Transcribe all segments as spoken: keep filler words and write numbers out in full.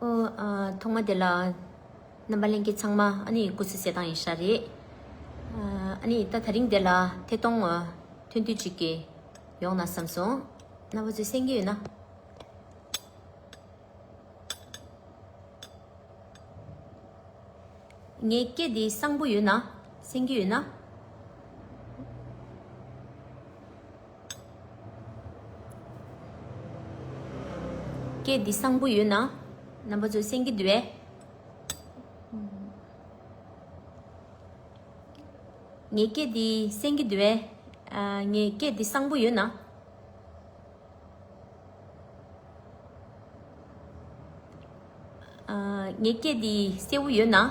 ཨོ། ཨ། ཐོག་མ་དེ་ལ་རྣམ་པ་ལྷན་རྒྱས་ཚང་མ་ཨ་ནི་སྐུ་གཟུགས་གསལ་ཐང་ཡིན་ཤག་རེད། ཨ་ནི་ད་དེ་རིང་འདི་ལ་ཐད་གཏོང་ཨ་ཐུང་ཐུང་ཅིག་གི་ཡོང་ན་བསམ་སོང་། རྣམ་པ་ཚོས་གསན་གྱི་ཡོད་ན། ངའི་སྐད་འདི་གསང་པོ་ཡོད་ན། གསན་གྱི་ཡོད་ན། སྐད་འདི་གསང་པོ་ཡོད་ན། རྣམ་པ་ཚོས་གསན་གྱི་འདུག་གས། ངའི་སྐད་འདི་གསན་གྱི་འདུག་གས། ཨ། ངའི་སྐད་འདི་གསང་པོ་ཡོད་ན། ཨ། ངའི་སྐད་འདི་གསལ་པོ་ཡོད་ན། ཨ།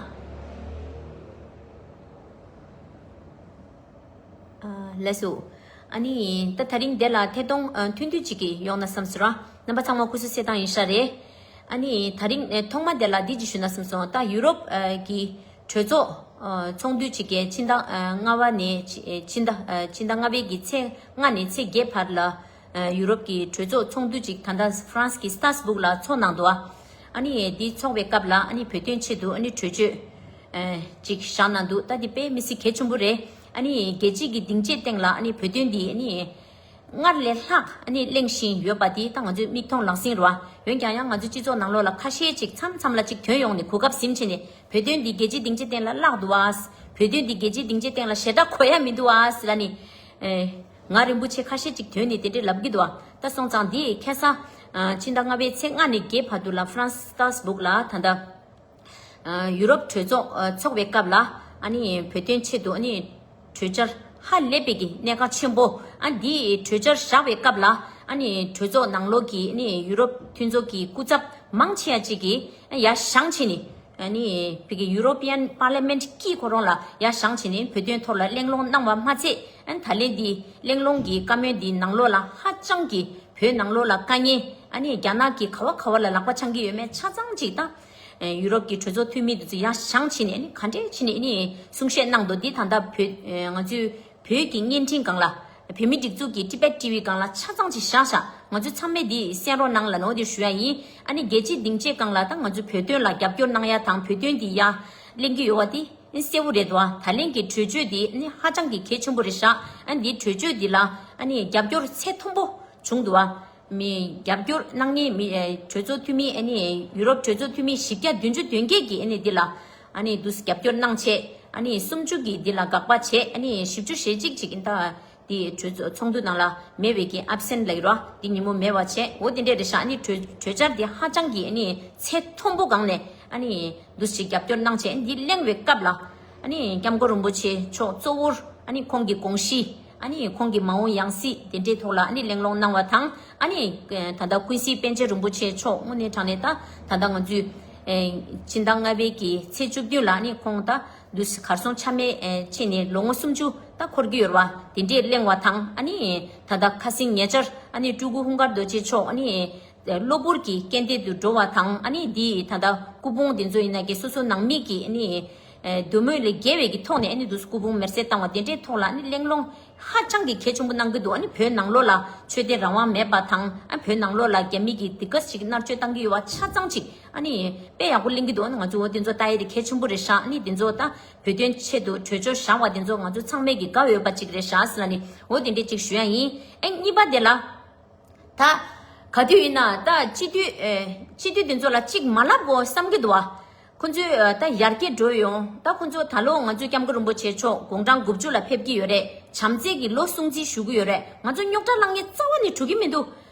ལགས་སོ། ཨ་ནི་ད་དེ་རིང་འདི་ལ་ཐད་གཏོང་ཨ་ཐུང་ཐུང་ཅིག་གི་ཡོང་ན་བསམ་སོང་ར། རྣམ་པ་ཚང་མ་སྐུ་གཟུགས་གསལ་ཐང་ཡིན་ཤག་རེད། ཨ་ནི་དེ་རིང་ཨ་ཐོག་མ་འདི་ལ་འདི་ཅིག་ཞུ་ན་བསམ་སོང་། ད་ཡུ་རོབ་ཨ་གི་གྲོས་ཚོགས་ཨ་ཚོགས་འདུ་ཅིག་གི་ཕྱི་ཟླ་ཨ་ལྔ་པ་ནས་ཕྱི་ཨ་ཕྱི་ཟླ་ཨ་ཕྱི་ཟླ་ལྔ་པའི་གི་ཚེས་ལྔ་ནས་ཚེས་བརྒྱད་བར་ལ་ཨ་ཡུ་རོབ་ཀྱི་གྲོས་ཚོགས་ཚོགས་འདུ་ཅིག་ད་ལྟ་ཧྥ་རན་སི་གི་སྟྲ་སྦུག་ལ་ཚོགས་གནང་འདུག་ཨ་ནི་འདི་ཚོགས་པའི་སྐབས་ལ་ཨ་ནི་བོད་དོན་ཆེད་དུ་ཨ་ནི་གྲོས་ཆོད་ཨ་ཅིག་བཞག་གནང་འདུག་ད་འདི་དཔེ་མི་སྲིད་གལ་ཆེན་པོ་རེད། ཨ་ནི་རྒྱལ་སྤྱི་གི་སྡིངས་ཆའི་སྟེང་ལ་ཨ་ནི་བོད་དོན་འདི་ཨ་ནི་སྔར་ལས་ལྷག་ཨ་ནི་གླེང་བཞིན་ཡོད་པ་འདི་ད་ང་ཚོའི་མིག་མཐོང་ལག་ཟིན་རེད་བ། འོན་ཀྱང་ཡང་ང་ཚོའི་སྤྱི་ཚོགས་ནང་ལོགས་ལ་ཁ་ཤས་ཅིག་མཚམས་མཚམས་ལ་ཅིག་ཐོན་ཡོང་ནས་གོ་སྐབས་ཟིན་བྱས་ནས་བོད་དོན་འདི་རྒྱལ་སྤྱིའི་སྡིངས་ཆའི་སྟེང་ལ་བརླག་འདུག་བ། བོད་དོན་འདི་རྒྱལ་སྤྱིའི་སྡིངས་ཆའི་སྟེང་ལ་ཞེ་དྲག་གོ་ཡ་མི་འདུག་བ་ཟེར་ལ་ནི། ཨེ། ང་རིན་པོ་ཆེ་ཁ་ཤས་ཅིག་ཐོན་ནས་དེ་འདྲས་ལབ་ཀྱི་འདུག་བ། ད་སོང་ཙང་འདི་ཁ་སང་ཨ་ཕྱི་ཟླ་ལྔ་པའི་ཚེས་ལྔ་ནས་བརྒྱད་བར་དུ་ལ་ཧྥ་རན་སི་སྟྲ་སྦུག་ལ་ད་ལྟ་ཨ་ཡུ་རོབ་གྲོས་ཚོགས་ཨ་ཚོགས་པའི་སྐབས་ལ་ཨ་ནི་བོད་དོན་ཆེད་དུ་ཨ་ནི་གྲོས་འཆར་ཧ་ལས་པའི་གི་གནད་འགག་ཆེན་པོ། ཨ་འདི་གྲོས་འཆར་བཞག་པའི་སྐབས་ལ་ཨ་ནི་གྲོས་ཚོགས་ནང་ལོགས་ཀྱི་ཨ་ནི་ཡུ་རོབ་མཐུན་ཚོགས་ཀྱི་སྐུ་ཚབ་མང་ཆེ་བ་ཅིག་གིས་ཡར་བཞེངས་བྱས་ནས། ཨ་ནི་བོད་ཀྱི་ཡུ་རོ་པི་ཡན་པར་ལི་མེན་ཊི་ཀྱིས་ཁོ་རང་ལ་ཡར་བཞེངས་བྱས་ནས་བོད་དོན་ཐོག་ལ་གླེང་སློང་གནང་བ་མ་ཚད། ཨ་ནི་ད་ལན་འདི་གླེང་སློང་གི་བཀའ་མོལ་འདི་ནང་ལོགས་ལ་ཧ་ཅང་གི་བོད་ནང་ལོགས་ལ་དཀའ་ངལ། ཨ་ནི་རྒྱ་ནག་གིས་ག་བ་ག་བ་ལ་ལག་པ་འཆང་གི་ཡོད་མེད་ཆ་ཚང་ཅིག་དང་། ཨ་ཡུ་རོབ་ཀྱི་གྲོས་ཚོགས་འཐུས་མི་འདི་ཚོ་ཡར་བཞེངས་བྱས་ནས་ཨ་ནི་ག་འདྲས་བྱས་ནས་ཨ་ནི་གསུང་བཤད་གནང་འདུག་འདི་ད་ལྟ་བོད་ཨ་ང་ཚོའི་བོད་ཀྱི་བརྙན་འཕྲིན་སྒང་ལ། བོད་མི་སྒྲིག་འཛུགས་ཀྱི་ཊི་བེཊ་ཊི་ཝི་སྒང་ལ་ཆ་ཚང་ཅིག་བཞག་བཞག་ང་ཚོ་ཚང་མས་འདི་གསན་རོགས་གནང་ལབ་ནོ་དེ་ཞུ་ཡ་ཡིན། ཨ་ནི་རྒྱལ་སྤྱིའི་སྡིངས་ཆའི་སྒང་ལ་ད་ང་ཚོ་བོད་དོན་ལ་རྒྱབ་སྐྱོར་གནང་ཡ་དང་བོད་དོན་འདི་ཡ་གླེང་གི་ཡོད་པ་དེ་གསལ་པོ་རེད་དོ། ད་ལན་གྱི་གྲོས་ཆོད་འདི་ནི་ཧ་ཅང་གི་གལ་ཆེན་པོ་རེད་ཤག་ཨ་ནི་འདི་གྲོས་ཆོད་འདི་ལ་ཨ་ནི་རྒྱབ་སྐྱོར་ཚད་མཐོན་པོ་བྱུང་འདུག་བ། མི་རྒྱབ་སྐྱོར་གནང་མཁན་མི་ཨེ་གྲོས་ཚོགས་འཐུས་མི་ཨ་ནི་ཡུ་རོབ་གྲོས་ཚོགས་འཐུས་མི་བཞི་བརྒྱ་བདུན་ཅུ་དོན་བརྒྱད་ཀྱིས་ཨ་ནི་འདི་ལ་ཨ་ནི་འདུག་རྒྱབ་སྐྱོར་གནང་བྱས། ཨ་ནི་སུམ་ཅུ་གིས་འདི་ལ་དགག་པ་བྱས། ཨ་ནི་བཞི་བཅུ་ཞེ་གཅིག་ཅིག་ད་འདི་གྲོས་ཚོགས་ཚོགས་འདུ་ནང་ལ་མེད་པའི་གི་ཨབ་སེན་ཊི་ལབ་ཀྱི་རེད་བ། འདི་ཉིན་མོ་མེད་པ་བྱས། འོ་དེ་འདྲས་རེད་ཤག་ཨ་ནི་གྲོས་གྲོས་འཆར་འདི་ཧ་ཅང་གི་ཨ་ནི་ཚད་མཐོན་པོ་སྒང་ནས་ཨ་ནི་འདུག་སེ་རྒྱབ་སྐྱོར་གནང་བྱས། འདི་གླེང་བའི་སྐབས་ལ་ཨ་ནི་སྐྱབས་མགོན་རིན་པོ་ཆེ་མཆོག་གཙོ་བོར་ཨ་ནི་ཁོང་གི་དགོངས་གཞི། ཨ་ནི་ཁོང་གི་མ་འོངས་ཡང་སྲིད་དེ་འདྲའི་ཐོག་ལ་ཨ་ནི་གླེང་སློང་གནང་བ་དང་། ཨ་ནི་ད་ལྟ་ཀུན་གཟིགས་པཎ་ཆེན་རིན་པོ་ཆེ་མཆོག་དངོས་གནས་དྲང་གནས་ད་ད་ལྟ་ང་ཚོས་ཨེ་ཕྱི་ཟླ་ལྔ་པའི་གི་ཚེས་བཅུ་བདུན་ལ་ཨ་ནི་ཁོང་ད་འདུག་སེ་གར་སོང་ཆ་མེད་ཨེ་ཕྱིན་ནས་ལོ་ངོ་སུམ་ཅུ་ད་འཁོར་གྱི་ཡོད་རེད་བ། དེ་འདྲས་གླེང་བ་དང་། ཨ་ནི་ད་ལྟ་ཁ་སང་ཉེ་ཆར་ཨ་ནི་སྤྲུལ་སྐུ་ཧུན་སྒར་རྡོ་རྗེ་མཆོག་ཨ་ནི་གློ་བུར་གྱི་རྐྱེན་འདས་སུ་འགྲོ་བ་དང་། ཨ་ནི་འདི་ད་ལྟ་སྐུ་ཕུང་དེ་ཚོ་ཡིན་ན་གི་སོ་སོ་ནང་མི་གི་ཨ་ནི་ཨེ་འདོད་མོས་ལས་བརྒལ་བའི་གི་ཐོག་ནས་ཨ་ནི་འདུག་སེ་སྐུ་ཕུང་མེར་སྲེག་བཏང་བ་དེ་འདྲའི་ཐོག་ལ་ཨ་ནི་གླེང་སློང་ཧ་ཅང་གི་གལ་ཆེན་པོ་གནང་གི་འདུག་ཨ་ནི་བོད་ནང་ལོགས་ལ་ཆོས་དད་རང་དབང་མེད་པ་དང་། ཨ་བོད་ནང་ལོགས་ལ་རྒྱ་མི་གིས་དེ་ག་ཞིག་མནར་གཅོད་བཏང་གི་ཡོད་པ་ཆ་ཚང་ཅིག་ཨ་ནི་དཔེ་ཡག་པོ་གླེང་གི་འདུག་ཨ་ནི་ང་ཚོ་འོ་དེ་ཚོ་ལྟ་ཡ་དེ་གལ་ཆེན་པོ་རེད་ཤག་ཨ་ནི་དེ་ཚོ་ད་བོད་དོན་ཆེད་དུ་གྲོས་ཆོད་བཞག་པ་དེ་ཚོ་ང་ཚོ་ཚང་མས་ཀྱི་དགའ་འོས་པ་ཅིག་རེད་ཤག་ཟེར་ལ་ནི་འོ་དེ་འདྲས་ཅིག་ཞུ་ཡ་ཡིན། ཨེ་གཉིས་པ་དེ་ལ། ད་ག་དུས་ཡིན་ན་ད་སྤྱི་འཐུས་ཨེ་སྤྱི་འཐུས་དེ་ཚོ་ལ་གཅིག་མ་ལབ་དགོས་བསམ་གྱི་འདུག་བ། ཁོ་ཚོས་ཨ་ད་ཡར་རྒྱས་འགྲོ་ཡོང་། ད་ཁོ་ཚོ་ད་ལོ་ང་ཚོའི་སྐྱབས་མགོན་རིན་པོ་ཆེ་མཆོག་དགུང་གྲངས་དགུ་བཅུ་ལ་ཕེབས་ཀྱི་ཡོད་རེད། བྱམས་བརྩེ་གི་ལོ་སྲུང་བརྩི་ཞུ་གི་ཡོད་རེད། ང་ཚོ་རྙོག་དྲ་བསླང་མཁན་རྩ་བ་ནས་འགྲོ་གི་མི་འདུག་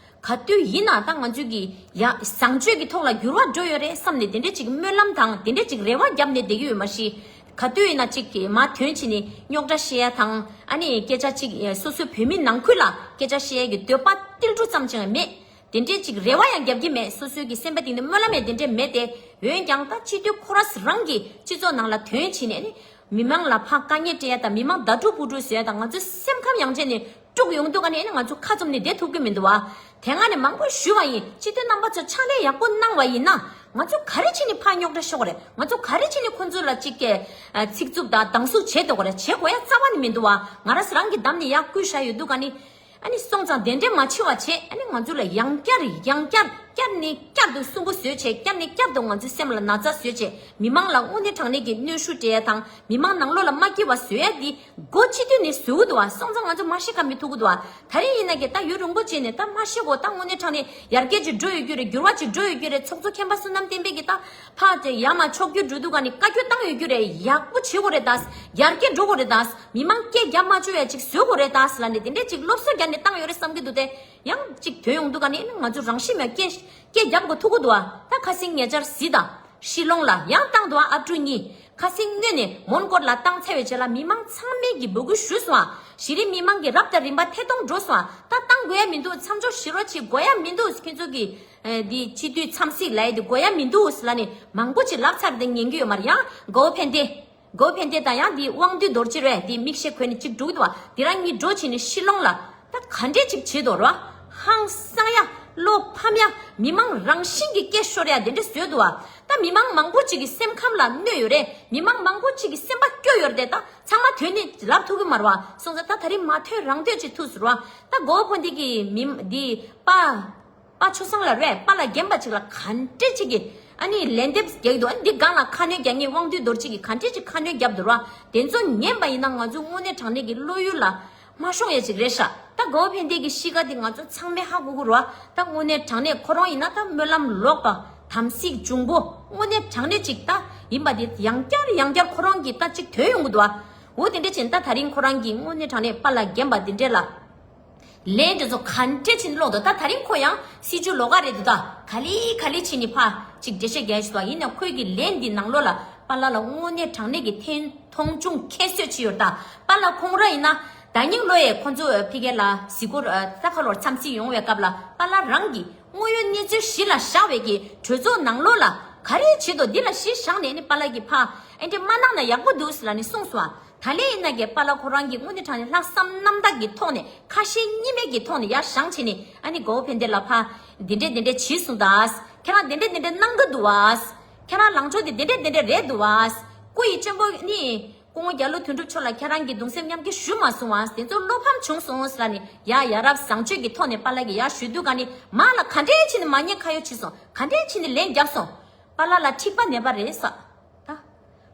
ག་དུས་ཡིན་ན་ད་ང་ཚོས་ཀྱི་ཡ་བཟང་སྤྱོད་ཀྱི་ཐོག་ལ་འགྱུར་བ་འགྲོ་ཡོད་རེད་བསམ་ནས་དེ་འདྲས་ཅིག་སྨོན་ལམ་དང་དེ་འདྲས་ཅིག་རེ་བ་བརྒྱབ་ནས་བསྡད་ཀྱི་ཡོད་མ་གཞི། ག་དུས་ཡིན་ན་གཅིག་གིས་མར་ཐོན་ཕྱིན་ནས་རྙོག་དྲ་བཤད་ཡ་དང་། ཨ་ནི་སྐད་ཆ་གཅིག་སོ་སོའི་བོད་མི་ནང་ཁུལ་ལ་སྐད་ཆ་བཤད་ཡ་གི་འདོད་པ་ཏིལ་འབྲུ་ཙམ་ཅིག་ཡང་མེད། དེ་འདྲས་ཅིག་རེ་བ་ཡང་རྒྱབ་ཀྱི་མེད། སོ་སོའི་གི་སེམས་པ་གཏིང་ནས་སྨོན་ལམ་ཡང་དེ་འདྲས་མེད་དེ། འོན་ཀྱང་ད་སྤྱི་འཐུས་ཁོ་རང་རང་གི་སྤྱི་ཚོགས་ནང་ལ་ཐོན་ཕྱིན་ནས་ནི་མི་མང་ལ་ཕར་དཀའ་ངལ་སྤྲད་ཡ་དང་མི་མང་ཟླ་དཀྲུག་ཕུ་དཀྲུག་བཟོ་ཡ་དང་། ང་ཚོའི་སེམས་ཁམས་ཡང་ཅིག་ནས་དཀྲུག་ཡོང་དུས་ཀ་ནས་ནི་ང་ཚོ་ཁ་བཙུམ་ནས་བསྡད་ཐུབ་ཀྱི་མི་འདུག་བ། དེ་སྔ་ནས་མང་པོ་ཞུས་པ་ཡིན། སྤྱི་འཐུས་རྣམ་པ་ཚོ་ཕྱག་ལས་ཡག་པོ་གནང་བ་ཡིན་ན། ང་ཚོ་ག་རེ་བྱས་ནས་ཕར་རྙོག་དྲ་ཤོར་དགོས་རེད། ང་ཚོ་ག་རེ་བྱས་ནས་ཁོ་ཚོ་ལ་གཅིག་གི་ཨ་ཚིག་རྩུབ་དང་སྡང་ཟུག་བྱེད་དགོས་རེད། བྱེད་དགོས་ཡ་རྩ་བ་ནས་མི་འདུག་བ། ང་རང་རང་གི་འདམ་ནས་ཡར་བསྐུལ་བཞག་ཡོད་དུས་ཀ་ནི། ཨ་ནི་སོང་ཙང་དེ་འདྲས་མ་བྱེད་པ་བྱས། ཨ་ནི་ང་ཚོ་ལ་ཡང་བསྐྱར་ཡང་བསྐྱར་ བསྐྱར་ནས་བསྐྱར་དུ་སུན་པོ་བཟོས་བྱས། བསྐྱར་ནས་བསྐྱར་དུ་ང་ཚོའི་སེམས་ལ་ན་ཚ་བཟོས་བྱས། མི་མང་ལ་དངོས་གནས་དྲང་གནས་ཀྱི་གནོན་ཤུགས་སྤྲད་ཡ་དང་། མི་མང་ནང་ལོགས་ལ་མ་སྐྱིད་པ་བཟོ་ཡ་འདི་འགོ་སྤྱི་དོན་ནས་བཟོ་གི་འདུག་བ། སོང་ཙང་ང་ཚོ་མ་ཤི་ཁ་མི་ཐུག་གི་འདུག་བ། ད་རིང་ཡིན་ན་གི་ད་ཡུན་རིང་པོ་བྱས་ནས་ད་མ་ཤི་གོ། ད་དངོས་གནས་དྲང་གནས་ཡར་རྒྱས་ཅིག་འགྲོ་ཡོད་རྒྱུ་རེད། འགྱུར་བ་ཅིག་འགྲོ་ཡོད་རྒྱུ་རེད། ཚོགས་གཙོ་མཁན་པ་བསོད་ནམས་བསྟན་འཕེལ་གྱིས་ད་ཕར་དེ་ཡར་མར་ཕྱོགས་བསྒྱུར་འགྲོ་དུས་ག་ནས་བཀའ་བཀྱོན་བཏང་ཡོད་རྒྱུ་རེད། ཡག་པོ་བྱེད་དགོས་རེད་ད། ཡར་རྒྱས་འགྲོ་དགོས་རེད་ད། མི་མང་སྐད་རྒྱབ་མ་བཅུག་ཡ་ཅིག་བཟོ་དགོས་རེད་ད་ལབ་ནས་དེ་འདྲས་ཅིག་སློབ་གསོ་རྒྱག་ནས་བཏང་ཡོད་རེད་བསམ་གྱི་འདུག་སྟེ། ཡང་གཅིག་ཐོན་ཡོང་དུས་ག་ནས་ང་ཚོ་རང་ཤི་མེད་སྐད་སྐད་རྒྱབ་དགོས་ཐུག་གི་འདུག་བ། ད་ཁ་སང་ཉེ་ཆར་གཟི་དང་ཤི་ལོང་ལ་ཡང་བཏང་འདུག་བ། ཨབ་ཕྲུག་གཉིས་ཁ་སང་སྔོན་ནས་མོན་གྷོ་ལ་བཏང་ཚར་བའི་རྗེས་ལ་མི་མང་ཚང་མས་ཀྱི་འབོད་སྐུལ་ཞུས་སོང་བ། གཞི་རིམ་མི་མང་གི་རབ་དང་རིམ་པ་ཐད་གཏོང་འགྲོ་སོང་བ། ད་བཏང་དགོས་ཡ་མི་འདུག་མཚམས་འཇོག་ཞི་རོགས་བྱེད་དགོས་ཡ་མི་འདུག་ཁྱོད་ཚོ་གི་ཨེ་འདི་སྤྱི་འཐུས་འཚམས་གཟིགས་ལ་ཡ་འདི་དགོས་ཡ་མི་འདུག་ལབ་ནས་མང་པོ་ཅིག་ལབ་ཚར་ཏེ་ཉན་གྱི་ཡོད་མ་རེད། ཡང་གོ་ཕན་བདེ། གོ་ཕན་བདེ་དང་ཡང་འདི་དབང་འདུས་རྡོ་རྗེ་རེད། འདི་མིག་ཤེལ་གོན་ནས་གཅིག་འགྲོ་གི་འདུག་བ། འདི་རང་གཉིས་འགྲོ་བྱས་ནས་ཤི་ལོང་ལ་ད་ག་འདྲས་ཅིག་བྱེད་དོ་ར། ཧང་སང་ཡ། བློ་ཕམ་ཡ། མི་མང་རང་བཞིན་གྱི་སྐད་ཤོར་ཡ་དེ་འདྲས་བཟོས་འདུག་བ། ད་མི་མང་མང་པོ་ཅིག་གི་སེམས་ཁམས་ལ་གནོད་ཡོད་རེད། མི་མང་མང་པོ་ཅིག་གི་སེམས་པ་སྐྱོ་ཡོད་རེད། ད་ཚང་མ་ཐོན་ནས་ལབ་ཐུབ་ཀྱི་མ་རེད་བ། སོང་ཙང་ད་ད་རིང་མ་ཐོན་རང་ཐོན་ཅིག་ཐུག་ཟེར་བ། ད་གོ་བོ་འདི་གི་མི་འདི་པ། པ་ཆོས་བཟང་ལ་རེད། པ་ལགས་རྒན་པ་ཅིག་ལ་ག་འདྲས་ཅིག་གིས་ཨ་ནི་ལན་འདེབས་རྒྱག་གི་འདུག་ཨ་ནི་འདི་སྒང་ལ་ཁ་སྣོན་རྒྱག་མཁན་དབང་འདུས་རྡོ་རྗེ་གིས་ག་འདྲས་ཅིག་ཁ་སྣོན་བརྒྱབ་འདུག་ར། དེ་ཚོ་ཉན་པ་ཡིན་ན་ང་ཚོ་དངོས་གནས་དྲང་གནས་ཀྱི་བློ་ཡུལ་ལ་མ་ཤོང་ཡ་ཅིག་རེད་ཤག་ད་གོ་བོ་ཕན་བདེ་གི་གཤིས་ཀ་འདི་ང་ཚོ་ཚང་མས་ཧ་གོ་གི་རེད་བ། ད་དངོས་གནས་དྲང་གནས་ཁོ་རང་ཡིན་ན་ད་སྨོན་ལམ་ལོག་པ་དམ་ཚིག་འབྱུང་པོ་དངོས་གནས་དྲང་གནས་ཅིག་ད་ཡིན་པ་འདི་ཡང་བསྐྱར་ཡང་བསྐྱར་ཁོ་རང་གིས་ད་ཅིག་ཐོན་ཡོང་གི་འདུག་བ། འོ་དེ་འདྲས་བྱས་ན་ད་ད་རིང་ཁོ་རང་གིས་དངོས་གནས་དྲང་གནས་པ་ལགས་རྒན་པ་འདི་འདྲས་ལ། ལན་དེ་ཚོ་ག་འདྲས་ཕྱིན་ཀློག་འདུག་ད་ད་རིང་ཁོ་ཡང་སྲིད་ཇུས་ལོགས་ཀ་རེད་འདུག་ད་ག་ལེ་ག་ལེ་ཕྱིན་ནི་ཕ་ཅིག་འགྲེལ་བཤད་རྒྱག་ཞིག་འདུག་ཡིན་ནའང་ཁོས་ཀྱི་ལན་འདི་ནང་ལོགས་ལ་པཱ་ལགས་ལ་དངོས་གནས་དྲང་གནས་ཀྱི་ཐེན་མཐོང་ཆུང་ཁྱད་གསོད་ཅིག་ཡོད་ད། པཱ་ལགས་ཁོང་ར་ཡིན་ན་ད་ཉིང་ལོ་ཡས་ཁོང་ཚོ་ཕི་གེ་ལ་གཟིགས་སྐོར་ས་ཁ་ལོར་འཚམས་གཟིགས་ཡོང་བའི་སྐབས་ལ་པཱ་ལགས་རང་གིས་དངོས་ཡོད་གནས་ཚུལ་གཞི་ལ་བཞག་པའི་གི་གྲོས་ཚོགས་ནང་ལོགས་ལ་ག་རེ་བྱེད་དོ་འདི་ལ་གཞི་བཞག་ནས་ནི་པཱ་ལགས་ཀྱི་ཕ་ཨེ་འདྲས་མ་གནང་ན་ཡག་པོ་འདུག་ཟེར་ལ་ནི་གསུངས་སོང་ཨ། ད་ལན་ཡིན་ན་གི་པཱ་ལགས་ཁོ་རང་གི་དངོས་གནས་དྲང་གནས་ལྷག་བསམ་རྣམ་དག་གི་ཐོག་ནས་ཁ་ཞེ་གཉིས་མེད་ཀྱི་ཐོག་ནས་ཡར་བཞེངས་བྱས་ནས་ཨ་ནི་གོ་བོ་ཕན་བདེ་ལ་ཕ་འདི་འདྲས་འདི་འདྲས་བྱས་སོང་ད། ཁྱེད་རང་འདི་འདྲས་འདི་འདྲས་གནང་གི་འདུག་བ། ཁྱེད་རང་ལངས་ཕྱོགས་འདི་འདི་འདྲས་འདི་འདྲས་རེད་འདུག་བ། སྐུ་ཡི་གཅེན་པོ་ནི་སྐུ་ངོ་རྒྱ་ལོ་དོན་གྲུབ་མཆོག་ལ་ཁྱེད་རང་གིས་གདུང་སེམས་མཉམ་སྐྱེད་ཞུ་མ་སོང་བ། དེ་ཚོ་བློ་ཕམ་བྱུང་སོང་ཟེར་ལ་ནི་ཡ་ཡ་རབས་བཟང་སྤྱོད་ཀྱི་ཐོག་ནས་པཱ་ལགས་ཀྱིས་ཡར་ཞུས་དུས་ག་ནི་མ་ལ་ག་འདྲས་བྱས་ནས་མ་ཉེས་ཁ་གཡོག་བྱས་སོང་། ག་འདྲས་བྱས་ནས་ལན་བརྒྱབ་སོང་། པཱ་ལགས་ལ་འཁྲིག་པ་ནད་པ་རེད་ས། ད།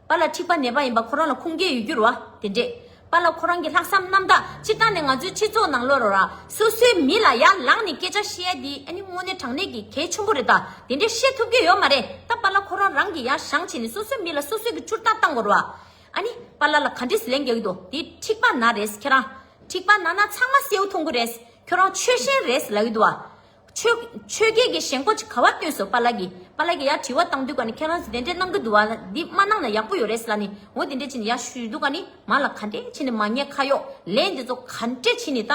པཱ་ལགས་འཁྲིག་པ་ནད་པ་ཡིན་པ་ཁོ་རང་ལ་ཁུངས་སྐྱེལ་ཡོད་རྒྱུ་རེད་བ། དེ་འདྲས། པཱ་ལགས་ཁོ་རང་གི་ལྷག་བསམ་རྣམ་དག་སྤྱིར་བཏང་ནས་ང་ཚོའི་སྤྱི་ཚོགས་ནང་ལོགས་ར་སོ་སོའི་མི་ལ་ཡར་ལངས་ནས་སྐད་ཆ་བཤད་ཡ་འདི་ཨ་ནི་དངོས་གནས་དྲང་གནས་ཀྱི་གལ་ཆེན་པོ་རེད་ད། དེ་འདྲས་བཤད་ཐུབ་ཀྱི་ཡོད་མ་རེད། ད་པཱ་ལགས་ཁོ་རང་རང་གིས་ཡར་བཞེངས་བྱས་ནས་སོ་སོའི་མི་ལ་སོ་སོའི་གི་ཕྱུར་རྟགས་བཏང་དགོས་རེད་བ། ཨ་ནི་པཱ་ལགས་ལ་ག་འདྲས་ལན་རྒྱག་གི་འདུག་འདི་འཁྲིག་པ་ན་རེད་ཁྱེད་རང་། འཁྲིག་པ་ན་ན་ཚང་མ་གསལ་པོ་མཐོང་གི་རེད། ཁྱོད་རང་ཆོས་ཞན་རེད་ལབ་ཀྱི་འདུག་བ། ཆོས་ཆོས་སྐད་ཀྱི་ཞེན་ཁོག་ཅིག་ག་བ་བཏོན་སོང་པཱ་ལགས་ཀྱིས། པཱ་ལགས་ཀྱིས་ཡར་དྲི་བ་བཏང་དུས་ག་ནི་ཁྱེད་རང་ཚོ་དེ་འདྲས་གནང་གི་འདུག་བ། འདི་མ་གནང་ན་ཡག་པོ་ཡོད་རེད་ཟེར་ལ་ནི་འོ་དེ་འདྲས་བྱས་ནས་ཡར་ཞུས་དུས་ག་ནི་མ་ལ་ག་འདྲས་བྱས་ནས་མ་ཉེས་ཁ་གཡོག་ལན་འདི་ཚོ་ག་འདྲས་བྱས་ནས་ད་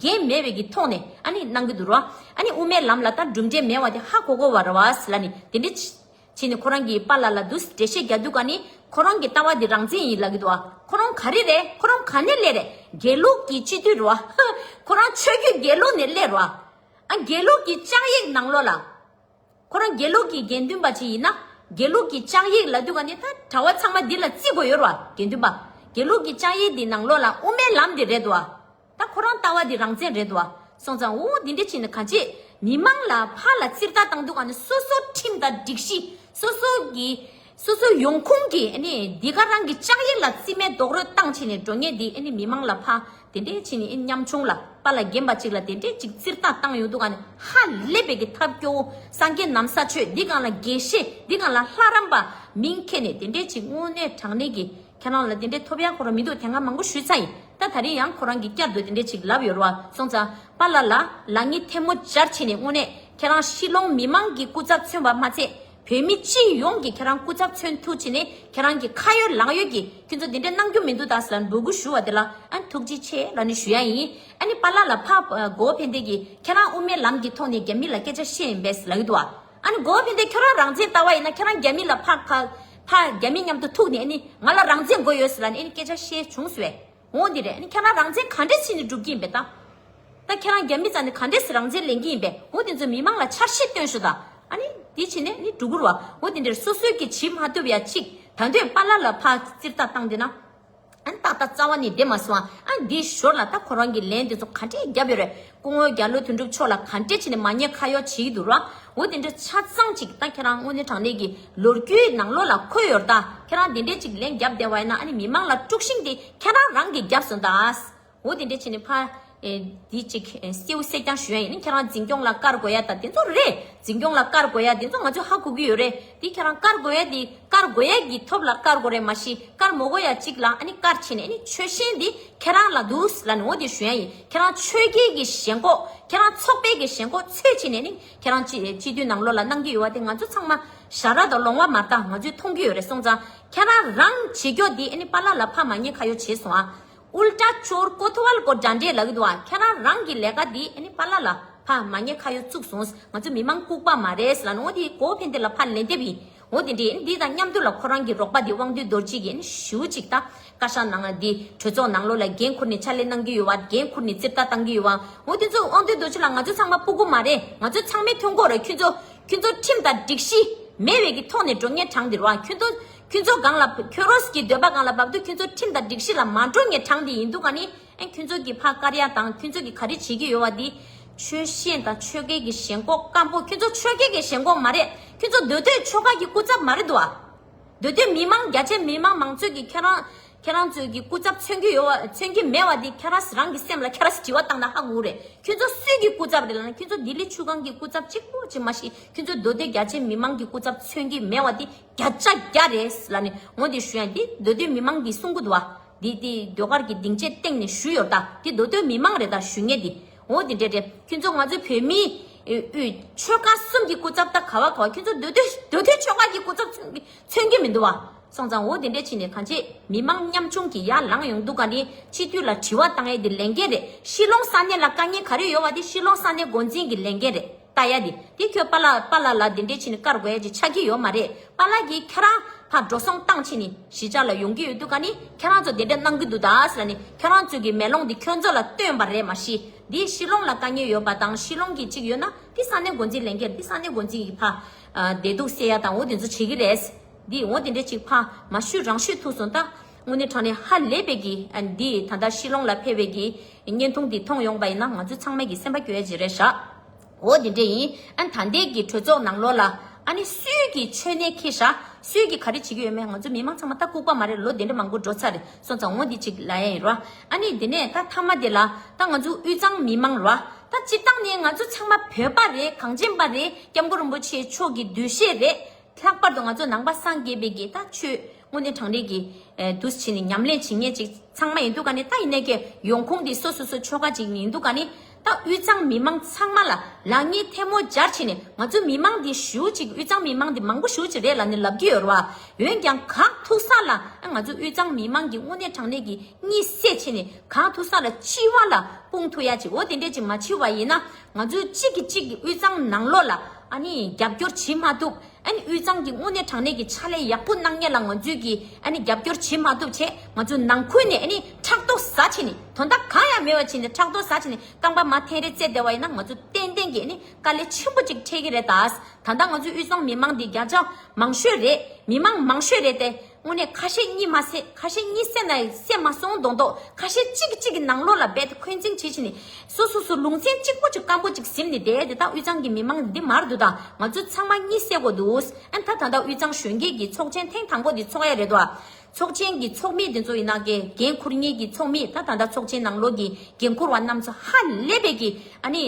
འགན་མེད་པའི་གི་ཐོག་ནས་ཨ་ནི་གནང་གི་འདུག་ར། ཨ་ནི་དབུ་མའི་ལམ་ལ་ད་གྲུབ་འབྲས་མེད་བ་དེ་ཧ་གོ་གོ་བ་རེད་བ་ཟེར་ལ་ནི་དེ་འདྲས་བྱས་ནས་ཁོ་རང་གིས་པཱ་ལགས་ལ་འདུག་འགྲེལ་བཤད་རྒྱག་དུས་ག་ནི་ཁོ་རང་གི་ལྟ་བ་འདི་རང་བཙན་ཡིན་ལབ་ཀྱི་འདུག་བ། ཁོ་རང་ག་རེ་རེད། ཁོ་རང་ག་ནས་སླེབས་རེད། དགེ་ལུགས་ཀྱི་སྤྱི་འཐུས་རེད་བ། ཁོ་རང་ཆོས་བརྒྱུད་དགེ་ལུགས་ནས་སླེབས་རེད་བ། ཨ་དགེ་ལུགས་ཀྱི་བཅའ་ཡིག་ནང་ལོགས་ལ། ཁོ་རང་དགེ་ལུགས་ཀྱི་དགེ་འདུན་པ་ཅིག་ཡིན་ན། དགེ་ལུགས་ཀྱི་བཅའ་ཡིག་ལབ་དུས་ག་ནི་ད་གྲྭ་པ་ཚང་མ་འདི་ལ་བརྩི་དགོས་ཡོད་རེད་བ། དགེ་འདུན་པ། དགེ་ལུགས་ཀྱི་བཅའ་ཡིག་འདི་ནང་ལོགས་ལ་དབུ་མའི་ལམ་འདི་རེད་འདུག་བ། ད་ཁོ་རང་ལྟ་བ་འདི་རང་བཙན་རེད་འདུག་བ། སོང་ཙང་འོ་འདི་འདྲ་བྱས་ནས་གང་ཅི་མི་མང་ལ་ཕར་ལ་རྩིས་ལྟ་བཏང་དུས་ག་ནི་སོ་སོ་ཁྲིམས་དང་སྒྲིག་གཞི་སོ་སོ་གི་སོ་སོའི་ཡོང་ཁུངས་ཀྱི་ཨ་ནི་འདི་ག་རང་གི་བཅའ་ཡིག་ལ་རྩིས་མེད་རྡོག་རོལ་བཏང་བྱས་ནས་འགྲོ་མཁན་འདི་ཨ་ནི་མི་མང་ལ་ཕར་དེ་འདྲས་བྱས་ནས་ཨ་ནི་ཉམ་ཆུང་ལ་པཱ་ལགས་རྒན་པ་ཅིག་ལ་དེ་འདྲས་ཅིག་རྩིས་ལྟ་བཏང་ཡོང་དུས་ག་ནི་ཧ་ལས་པའི་གི་ཐབས་སྐྱོ་བོ་སངས་རྒྱས་ནམ་མཁའ་ཆོས་འདི་གང་ལ་དགེ་བཤེས་འདི་གང་ལ་ལྷ་རམས་པ་མིང་འཁྱེར་ནས་དེ་འདྲས་ཅིག་དངོས་གནས་དྲང་གནས་ཀྱི་ཁྱེད་རང་ལ་དེ་འདྲས་ཐོབ་ཡག་ཁོ་རང་མི་འདུག་དེ་སྔ་མང་པོ་ཞུས་ཚར་ཡིན། ད་ད་རིང་ཡང་ཁོ་རང་གིས་བསྐྱར་དུ་དེ་འདྲས་ཅིག་ལབ་ཡོད་རེད་བ། སོང་ཙང་པཱ་ལགས་ལ་ལག་གཉིས་ཐལ་མོ་སྦྱར་བྱས་ནས་དངོས་གནས་ཁྱེད་རང་ཤི་ལོང་མི་མང་གི་སྐུ་ཚབ་མཚོན་པ་མ་ཚད། བོད་མི་སྤྱི་ཡོངས་ཀྱིས་ཁྱེད་རང་སྐུ་ཚབ་མཚོན་ཐུབ་བྱས་ནས་ཁྱེད་རང་གི་ཁ་ཡོད་ལག་ཡོད་ཀྱིས་ཁྱེད་ཚོ་འདི་འདྲས་གནང་རྒྱུ་མི་འདུག་ད་ཟེར་ལ་འབོད་སྐུལ་ཞུ་བ་དེ་ལ་ཨ་ཐུགས་རྗེ་ཆེ་ལབ་ནས་ཞུ་ཡ་ཡིན། ཨ་ནི་པཱ་ལགས་ལ་ཕ་གོ་བོ་ཕན་བདེ་གིས་ཁྱེད་རང་དབུ་མའི་ལམ་གྱི་ཐོག་ནས་རྒྱ་མི་ལ་སྐད་ཆ་བཤད་ཡིན་པས་ལབ་ཀྱི་འདུག་བ། ཨ་ནི་གོ་བོ་ཕན་བདེ་ཁྱོད་རང་རང་བཙན་ལྟ་བ་ཡིན་ན་ཁྱེད་རང་རྒྱ་མི་ལ་ཕ་ཁ་ཕ་རྒྱ་མི་མཉམ་དུ་ཐུག་ནས་ཨ་ནི་ང་ལ་རང་བཙན་དགོས་ཡོད་ཟེར་ལབ་ནས་ཨ་ནི་སྐད་ཆ་བཤད་བྱུང་ཟེར་བས། འོ་འདི་རེད། ཨ་ནི་ཁྱེད་རང་རང་བཙན་ག་འདྲས་བྱས་ནས་སྒྲུབ་ཀྱི་ཡིན་པས་ད། ད་ཁྱེད་རང་རྒྱ་མི་རྩ་ནས་ག་འདྲས་སེ་རང་བཙན་ལེན་གྱི་ཡིན་པས། འོ་དེ་ཚོ་མི་མང་ལ་འཆར་གཞི་སྟོན་ཤོག་ད། ཨ་ནི་འདི་བྱས་ནས་ནི་འགྲོ་གི་རེད་བ། འོ་དེ་འདྲར་སོ་སོའི་གི་བྱེད་མ་ཐུབ་ཡ་གཅིག་ད་འདོད་པཱ་ལགས་ལ་ཕར་རྩིས་ལྟ་བཏང་བསྡད་ན། ཨ་ནི་ཏག་ཏག་རྩ་བ་ནས་བསྡད་མ་སོང་ཨ། ཨ་འདིའི་ཞོར་ལ་ད་ཁོ་རང་གི་ལན་དེ་ཚོ་ག་འདྲས་བརྒྱབ་ཡོད་རེད། སྐུ་ངོ་རྒྱ་ལོ་དོན་གྲུབ་མཆོག་ལ་ག་འདྲས་བྱས་ནས་མ་ཉེས་ཁ་གཡོག་བྱེད་ཀྱི་འདུག་ར། འོ་དེ་འདྲ་ཆ་ཚང་ཅིག་ད་ཁྱེད་རང་དངོས་གནས་དྲང་གནས་ཀྱི་ལོ་རྒྱུས་ནང་ལོགས་ལ་འཁོད་ཡོད་རེད་ད། ཁྱེད་རང་དེ་འདྲས་ཅིག་ལན་བརྒྱབ་བསྡད་པ་ཡིན་ན་ཨ་ནི་མི་མང་ལ་དཀྲུག་ཤིང་དེ་ཁྱེད་རང་རང་གིས་བརྒྱབ་སོང་ད། འོ་དེ་འདྲས་བྱས་ནས་ཕ། ཨེ། འདི་ཅིག་ཨེ། སེའུ་སེ་རྐྱང་ཞུ་ཡ་ཡིན་ན་ཁྱེད་རང་འཛིན་སྐྱོང་ལ་བཀར་དགོས་ཡ་ད་དེ་ཚོ་རེད། འཛིན་སྐྱོང་ལ་བཀར་དགོས་ཡ་དེ་ཚོ་ང་ཚོས་ཧ་གོ་གི་ཡོད་རེད། དེ་ཁྱེད་རང་བཀར་དགོས་ཡ་དེ་བཀར་དགོས་ཡ་གི་ཐོབ་ལ་བཀར་དགོས་རེད། མ་གཞི་བཀར་མ་དགོས་ཡ་གཅིག་ལ་ཨ་ནི་བཀར་བྱས་ནས་ཨ་ནི་ཆོལ་ཞེན་དེ་ཁྱེད་རང་ལ་འདུག་ལ་ནི་འོ་དེ་ཞུ་ཡ་ཡིན། ཁྱེད་རང་ཆོལ་ཁའི་གི་ཞེན་ཁོག་ཁྱེད་རང་ཚོགས་པའི་གི་ཞེན་ཁོག་ཚོད་བྱས་ནས་ནི་ཁྱེད་རང་སྤྱི་སྤྱི་འཐུས་ནང་ལོགས་ལ་གནང་གི་ཡོད་བ་དེ་ང་ཚོ་ཚང་མ་ཞར་ར་དང་ལོང་བ་མ་ལྟ་ང་ཚོས་མཐོང་གི་ཡོད་རེད། སོང་ཙང་ཁྱེད་རང་རང་བྱེད་རྒྱུ་དེ་ཨ་ནི་པཱ་ལགས་ལ་ཕ་མ་ཉེས་ཁ་གཡོག་བྱས་སོང་ཨ། ཨུལ་ཊ་ཅོར་ཀོ་ཐོ་ཝལ་ཀོ་འདྲ་འདྲས་ལབ་ཀྱི་འདུག་ཨ། ཁྱེད་རང་རང་གི་ལས་ཀ་འདི་ཨ་ནི་པཱ་ལགས་ལ་ཕ་མ་ཉེས་ཁ་གཡོག་བཙུགས་སོང་། ང་ཚོ་མི་མང་ལྐུགས་པ་མ་རེད་ལབ་ནོ་འདི་གོ་ཕན་དེ་ལ་ཕ་ལན་འདེབས་ཡིན། འོ་དེ་འདྲས་འདི་དང་མཉམ་དུ་ལ་ཁོ་རང་གི་རོགས་པ་འདི་དབང་འདུས་རྡོ་རྗེ་གིས་ཨ་ནི་ཞུ་ཅིག་ད་བཀའ་ཤག་ནང་འདི་གྲོས་ཚོགས་ནང་ལོགས་ལ་འགན་འཁུར་ནས་ཕྱག་ལས་གནང་གི་ཡོད་བ། འགན་འཁུར་ནས་རྩིབ་ལྟ་བཏང་གི་ཡོད་བ། འོ་དེ་ཚོ་དབང་འདུས་རྡོ་རྗེ་ལ་ང་ཚོ་ཚང་མ་སྤུ་གུ་མ་རེད། ང་ཚོ་ཚང་མའི་ཐོན་གོ་རེད། ཁྱོད་ཚོ་ཁྱོད་ཚོ་ཁྲིམས་དང་སྒྲིག་གཞི་མེད་པའི་གི་ཐོག་ནས་འགྲོ་ངེས་གྲངས་འདི་རེད་བ། ཁྱོད་ཚོ་ཁྱོད་ཚོ་སྒང་ལ་ཁྱོད་རོས་ཀྱི་འདོད་པ་སྒང་ལ་བབས་དུས་ཁྱོད་ཚོ་ཁྲིམས་དང་སྒྲིག་གཞི་ལ་མ་འགྲོ་ངེས་གྲངས་འདི་ཡིན་འདུག་ག་ནི། ཨེ་ཁྱོད་ཚོ་གི་ཕ་དཀར་ཡ་དང་ཁྱོད་ཚོ་གི་ག་རེ་བྱེད་ཀྱི་ཡོད་བ་འདི། ཆོལ་ཞེན་དང་ཆོལ་ཁའི་གི་ཞེན་ཁོག་སྐམ་པོ། ཁྱོད་ཚོ་ཆོལ་ཁའི་གི་ཞེན་ཁོག་མ་རེད། ཁྱོད་ཚོ་མདོ་སྟོད་ཆོལ་ཁ་གི་སྐུ་ཚབ་མ་རེད་འདུག་ཨ། མདོ་སྟོད་མི་མང་རྒྱ་ཆེ་མི་མང་མང་ཚོགས་ཀྱི་ཁྱེད་རང་ཁྱེད་རང་ཚོའི་གི་སྐུ་ཚབ་མཚོན་གྱི་ཡོད་བ་མཚོན་གྱི་མེད་བ་འདི་ཁྱེད་རང་རང་གི་སེམས་ལ་ཁྱེད་རང་དྲི་བ་བཏང་ན་ཧ་གོ་རེད། ཁྱོད་ཚོ་སུའི་གི་སྐུ་ཚབ་རེད་ལབ་ན་ཁྱོད་ཚོ་ལྡི་ལི་ཆུ་སྒང་གི་སྐུ་ཚབ་གཅིག་པོ་ཅིག་མ་གཞི་ཁྱོད་ཚོ་མདོ་སྟོད་རྒྱ་ཆེ་མི་མང་གི་སྐུ་ཚབ་མཚོན་གྱི་མེད་བ་འདི་བརྒྱ་ཆ་བརྒྱ་རེད་ལབ་ནས་འོ་འདི་ཞུ་ཡ་འདི་མདོ་སྟོད་མི་མང་གི་གསུང་གི་འདུག་བ། འདི་འདི་ཟློས་གར་གྱི་སྡིངས་ཆའི་སྟེང་ནས་ཞུས་ཡོད་ད། འདི་མདོ་སྟོད་མི་མང་རེད་ད་ཞུ་མཁན་འདི། འོ་འདི་འདྲས་རེད། ཁྱོད་ཚོ་ང་ཚོའི་བོད་མི་ཨུ་ཆོལ་ཁ་གསུམ་གྱི་སྐུ་ཚབ་ད་ག་བ་ག་བ། ཁྱོད་ཚོ་མདོ་སྟོད་མདོ་སྟོད་ཆོལ་ཁ་གི་སྐུ་ཚབ་མཚོན་གྱི་མི་འདུག་བ། སོང་ཙང་འོ་འདི་འདྲས་བྱས་ནས་གང་ཅི་མི་མང་ཉམ་ཆུང་གི་ཡར་ལངས་ཡོང་འདུག་ག་ནི་སྤྱི་འཐུས་ལ་དྲི་བ་བཏང་ཡས་འདི་ལས་འགན་རེད། ཤི་ལོང་ས་གནས་ལ་དཀའ་ངལ་ག་རེ་ཡོད་བ་འདི་ཤི་ལོང་ས་གནས་འགོ་འཛིན་གྱི་ལས་འགན་རེད། ལྟ་ཡ་དེ་དེ་ཁྱོད་པཱ་ལགས་པཱ་ལགས་ལ་དེ་འདྲས་བྱས་ནས་བཀར་དགོས་ཡ་ཅིག་ཆགས་ཀྱི་ཡོད་མ་རེད། པཱ་ལགས་ཀྱིས་ཁྱེད་རང་ཕར་འགྲོ་སོང་བཏང་བྱས་ནས་གཞིས་ཆགས་ལ་ཡོང་གི་ཡོད་དུས་ག་ནི་ཁྱེད་རང་ཚོ་དེ་འདྲས་གནང་གི་འདུག་ད་ཟེར་ནས་ཁྱེད་རང་ཚོ་གི་མེ་ལོང་འདི་ཁྱོད་ཚོ་ལ་སྟོན་པ་རེད། མ་གཞི་འདི་ཤི་ལོང་ལ་དཀའ་ངལ་ཡོད་པ་དང་ཤི་ལོང་གི་ཅིག་ཡོད་ན་འདི་ས་གནས་འགོ་འཛིན་ལས་འགན་འདི་ས་གནས་འགོ་འཛིན་གྱི་ཕ་བདེ་སྡུག་སེལ་ཡ་དང་འོ་དེ་ཚོ་བྱེད་ཀྱི་རེད། འདི་འོ་དེ་འདྲས་ཅིག་ཕ་མ་ཞུས་རང་ཞུས་ཐུག་སོང་ད། དངོས་གནས་དྲང་གནས་ཧ་ལས་པའི་གི་འདི་ད་ལྟ་ཤི་ལོང་ལ་ཕེབས་པའི་གི་བརྙན་ཐུང་འདི་མཐོང་ཡོང་པ་ཡིན་ན་ང་ཚོ་ཚང་མས་གི་སེམས་པ་སྐྱོ་ཡ་ཅིག་རེད་ཤག་འོ་དེ་འདྲས་ཡིན། ཨ་ད་ལྟའི་གི་གྲོས་ཚོགས་ནང་ལོགས་ལ་ཨ་ནི་སུས་གི་མཆོད་གནས་འཁེལ་ཤག་སུས་གི་ག་རེ་བྱེད་ཀྱི་ཡོད་མེད་ང་ཚོ་མི་མང་ཚང་མ་ད་ལྐུགས་པ་མ་རེད། ལོ་དེ་འདྲ་མང་པོ་འགྲོ་ཚར་རེད། སོང་ཙང་འོ་འདི་ཅིག་ལབ་ཡ་ཡིན་རོ། ཨ་ནི་དེ་ནས་ད་མཐའ་མ་དེ་ལ་ད་ང་ཚོ་དབུས་གཙང་མི་མང་རོ། ད་སྤྱིར་བཏང་ནས་ང་ཚོ་ཚང་མ་བོད་པ་རེད། གངས་ཅན་པ་རེད། སྐྱབས་མགོན་རིན་པོ་ཆེ་མཆོག་གི་འདུ་ཤེས་རེད། ལྷག་པར་དུ་ང་ཚོ་ནང་པ་སངས་རྒྱས་པའི་གི་ད་ཆོས་དངོས་གནས་དྲང་གནས་ཀྱི་ཨེ་འདུ་བྱེད་ནས་ཉམས་ལེན་བྱེད་མཁན་ཅིག་ཚང་མ་ཡིན་འདུག་ག་ནི། ད་ཡིན་ནའི་གི་ཡོང་ཁུངས་འདི་སོ་སོ་སོ་ཆོལ་ཁ་ཅིག་ཡིན་འདུག་ག་ནི། ད་དབུས་གཙང་མི་མང་ཚང་མ་ལ་ལག་གཉིས་ཐལ་མོ་སྦྱར་བྱས་ནས་ང་ཚོ་མི་མང་འདི་ཞུ་ཅིག་དབུས་གཙང་མི་མང་འདི་མང་པོ་ཞུ་ཅིག་རེད་ལབ་ནས་ལབ་ཀྱི་ཡོད་རེད་བ། འོན་ཀྱང་གང་ཐུག་ས་ལ་ང་ཚོ་དབུས་གཙང་མི་མང་གི་དངོས་གནས་དྲང་གནས་ཀྱི་གཉིད་སད་བྱས་ནས་གང་ཐུག་ས་ལ་འཆི་བ་ལ་སྤུངས་ཐུབ་ཡ་ཅིག་འོ་དེ་འདྲས་ཅིག་མ་འཆི་བ་ཡིན་ན་ང་ཚོས་གཅིག་གིས་གཅིག་གི་དབུས་གཙང་ནང་ལོགས་ལ་ཨ་ནི་རྒྱབ་སྐྱོར་བྱེད་མ་ཐུབ། ཨ་ནི་དབུས་གཙང་གི་དངོས་གནས་དྲང་གནས་ཀྱི་ཕྱག་ལས་ཡག་པོ་གནང་མཁན་ལ་ང་ཚོས་ཀྱི་ཨ་ནི་རྒྱབ་སྐྱོར་བྱེད་མ་ཐུབ་བྱས་ང་ཚོས་ནང་ཁུལ་ནས་ཨ་ནི་ཕྲག་དོག་ཟ་བྱས་ནས་དོན་དག་གང་ཡང་མེད་པ་བྱས་ནས་ཕྲག་དོག་ཟ་བྱས་ནས་རྐང་པ་མར་འཐེན་རེ་རྩེ་བསྡད་པ་ཡིན་ན་ང་ཚོ་ཏན་ཏན་གྱི་ཨ་ནི་དཀའ་ལས་ཆེན་པོ་ཅིག་འཕྲད་ཀྱི་རེད་ད། ད་ལྟ་ང་ཚོའི་དབུས་གཙང་མི་མང་འདི་བརྒྱ་ཆ་མང་ཤོས་རེད། མི་མང་མང་ཤོས་རེད་དེ། དངོས་གནས་ཁ་ཤས་གཉིད་མ་སད། ཁ་ཤས་གཉིད་སད་ན་སད་མ་སོང་མདོག་མདོག་ཁ་ཤས་གཅིག་གིས་གཅིག་གི་ནང་ལོགས་ལ་རྦད་དེ་འཁོན་འཛིང་བྱེད་བྱས་ནས་སོ་སོ་སོ་ལུང་ཚན་གཅིག་པོ་ཅིག་སྐམ་པོ་ཅིག་ཟིན་ནས་བསྡད་དེ། ད་དབུས་གཙང་གི་མི་མང་འདི་མར་འདུག་ད་ང་ཚོ་ཚང་མ་གཉིད་སད་དགོས་འདུག་ཨ་ནི་ད་ད་ལྟ་དབུས་གཙང་གཞོན་སྐྱེས་ཀྱི་ཚོགས་ཆེན་ཐེངས་དང་པོ་འདི་ཚོགས་ཡ་རེད་དོ། ཚོགས་ཆེན་གྱི་ཚོགས་མི་འདི་ཚོ་ཡིན་ན་གི་འགན་འཁུར་མཁན་གྱི་ཚོགས་མི་ད་ད་ལྟ་ཚོགས་ཆེན་ནང་ལོགས་ཀྱི་འགན་འཁུར་བ་རྣམ་ཚོ་ཧ་ལས་པའི་གི་ཨ་ནི།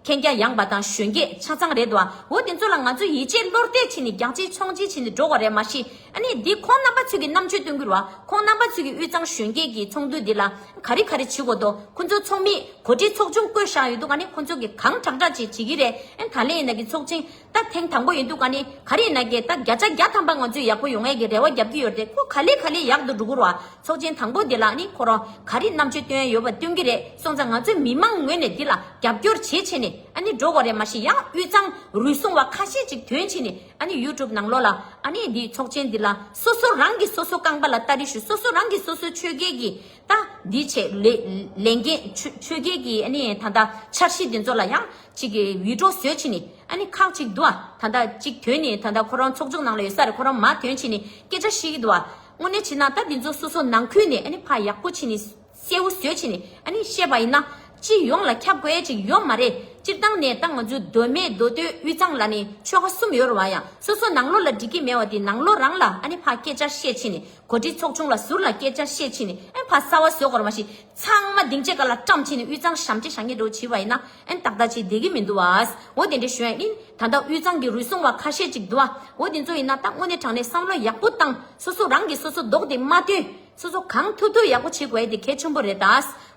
མཁྱེན་རྒྱ་ཡངས་པ་དང་གཞོན་སྐྱེས་ཆ་ཚང་རེད་དོ། འོ་དེ་ཚོ་ལ་ང་ཚོས་ཡིད་ཆེས་བློ་གཏད་བྱས་ནས་རྒྱག་ཆེ་མཆོང་ཆེ་བྱས་ནས་འགྲོ་དགོས་རེད། མ་གཞི་ཨ་ནི་འདི་ཁོང་རྣམ་པ་ཚོས་ཀྱི་རྣམ་དཔྱོད་སྟོན་གྱི་རེད་བ། ཁོང་རྣམ་པ་ཚོས་ཀྱི་དབུས་གཙང་གཞོན་སྐྱེས་ཀྱི་ཚོགས་འདུ་འདི་ལ་ག་རེ་ག་རེ་བྱེད་དགོས་དོ། ཁོ་ཚོ་ཚོགས་མི་གོ་སྒྲིག་ཚོགས་ཆུང་བསྐོས་བཞག་ཡོད་འདུག་ཨ་ནི་ཁོ་ཚོ་གི་གང་དྲག་དྲག་ཅིག་བྱེད་ཀྱི་རེད། ཨ་ནི་ད་ལན་ཡིན་ན་གི་ཚོགས་ཆེན་ད་ཐེངས་དང་པོ་ཡིན་འདུག་ཨ་ནི་ག་རེ་ཡིན་ན་གི་ད་བརྒྱ་ཆ་བརྒྱ་ཐམ་པ་ང་ཚོས་ཡག་པོ་ཡོང་ཡས་ཀྱི་རེ་བ་རྒྱབ་ཀྱི་ཡོད་རེད། ཁོ་ག་ལེ་ག་ལེ་ཡག་ཏུ་འགྲོ་གི་རེད་བ། ཚོགས་ཆེན་དང་པོ་འདི་ལ་ཨ་ནི་ཁོ་རང་ག་རེ་རྣམ་དཔྱོད་སྟོན་ཡ་ཡོད་པ་སྟོན་གྱི་རེད། སོང་ཙང་ང་ཚོའི་མི་མང་ངོས་ནས་འདི་ལ་རྒྱབ་སྐྱོར་བྱེད་བྱས་ནས་ཨ་ནི་འགྲོ་དགོས་རེད། མ་གཞི་ཡང་དབུས་གཙང་རུལ་སུངས་པ་ཁ་ཤས་ཅིག་ཐོན་བྱས་ནས་ཨ་ནི་ཡུ་ཊུབ་ནང་ལོགས་ལ་ཨ་ནི་འདི་ཚོགས་ཆེན་འདི་ལ་སོ་སོ་རང་གིས་སོ་སོ་རྐང་པ་ལ་སྟ་རེ་ཞུ། སོ་སོ་རང་གིས་སོ་སོའི་ཆོལ་ཁའི་གི་ད་འདི་བྱས་ལས་ལས་འགན་ཆོལ་ཆོལ་ཁའི་གི་ཨ་ནི་ད་ད་འཆར་གཞི་འདི་ཚོ་ལ་ཡང་ཅིག་གི་བི་ཌི་ཡོ་བཟོས་བྱས་ནས་ཨ་ནི་ཁག་ཅིག་འདུག་ཨ། ད་ད་ཅིག་ཐོན་ནས་ད་ད་ཁོ་རང་ཚོགས་ཆུང་ནང་ལ་ཡོད་ས་རེད། ཁོ་རང་མར་ཐོན་བྱས་ནས་སྐད་ཆ་བཤད་ཀྱི་འདུག་ཨ། དངོས་གནས་བྱས་ན་ད་འདི་ཚོ་སོ་སོ་ནང་ཁུལ་ནས་ཨ་ནི་ཕར་ཡག་པོ་བྱས་ནས་གསལ་བོ་བཟོས་བྱས་ནས་ཨ་ནི་བཤད་པ་ཡིན་ན་སྤྱི་ཡོངས་ལ་ཁྱབ་དགོས་ཡ་ཅིག་ཡོད་མ་རེད། སྤྱིར་བཏང་ནས་ད་ང་ཚོའི་མདོ་སྨད་མདོ་སྟོད་དབུས་གཙང་ལ་ནི་ཆོལ་ཁ་གསུམ་ཡོད་རེད་བ། ཡང་སོ་སོ་ནང་ལོགས་ལ་འགྲིག་གི་མེད་པ་དེ་ནང་ལོགས་རང་ལ་ཨ་ནི་ཕར་སྐད་ཆ་བཤད་བྱས་ནས་གོ་སྒྲིག་ཚོགས་ཆུང་ལ་ཟུར་ལ་སྐད་ཆ་བཤད་བྱས་ནས་ཨ་ནི་ཕར་གསར་བ་བཟོ་དགོས་རེད། མ་གཞི་ཚང་མ་སྡིངས་ཆའི་སྒང་ལ་བཀྲམ་བྱས་ནས་དབུས་གཙང་ཞབས་ཕྱི་བཞག་མཁན་འདྲ་བོ་བྱས་པ་ཡིན་ན་ཨ་ནི་ཏག་ཏག་ཅིག་བསྡད་ཀྱི་མི་འདུག་བ། འོ་དེ་འདྲ་ཞུ་ཡ་ཡིན། ད་ལྟ་དབུས་གཙང་གི་རུལ་སུངས་པ་ཁ་ཤས་ཅིག་འདུག་བ། འོ་དེ་ཚོ་ཡིན་ན་ད་དངོས་གནས་དྲང་གནས་བསམ་བློ་ཡག་པོ་བཏང་། སོ་སོ་རང་གིས་སོ་སོ་རྡོག་དེ་མ་བཏོན། སོ་སོ་གང་ཐུབ་ཐུབ་ཡག་པོ་བྱེད་དགོས་ཡ་དེ་གལ་ཆེན་པོ་རེད་ད།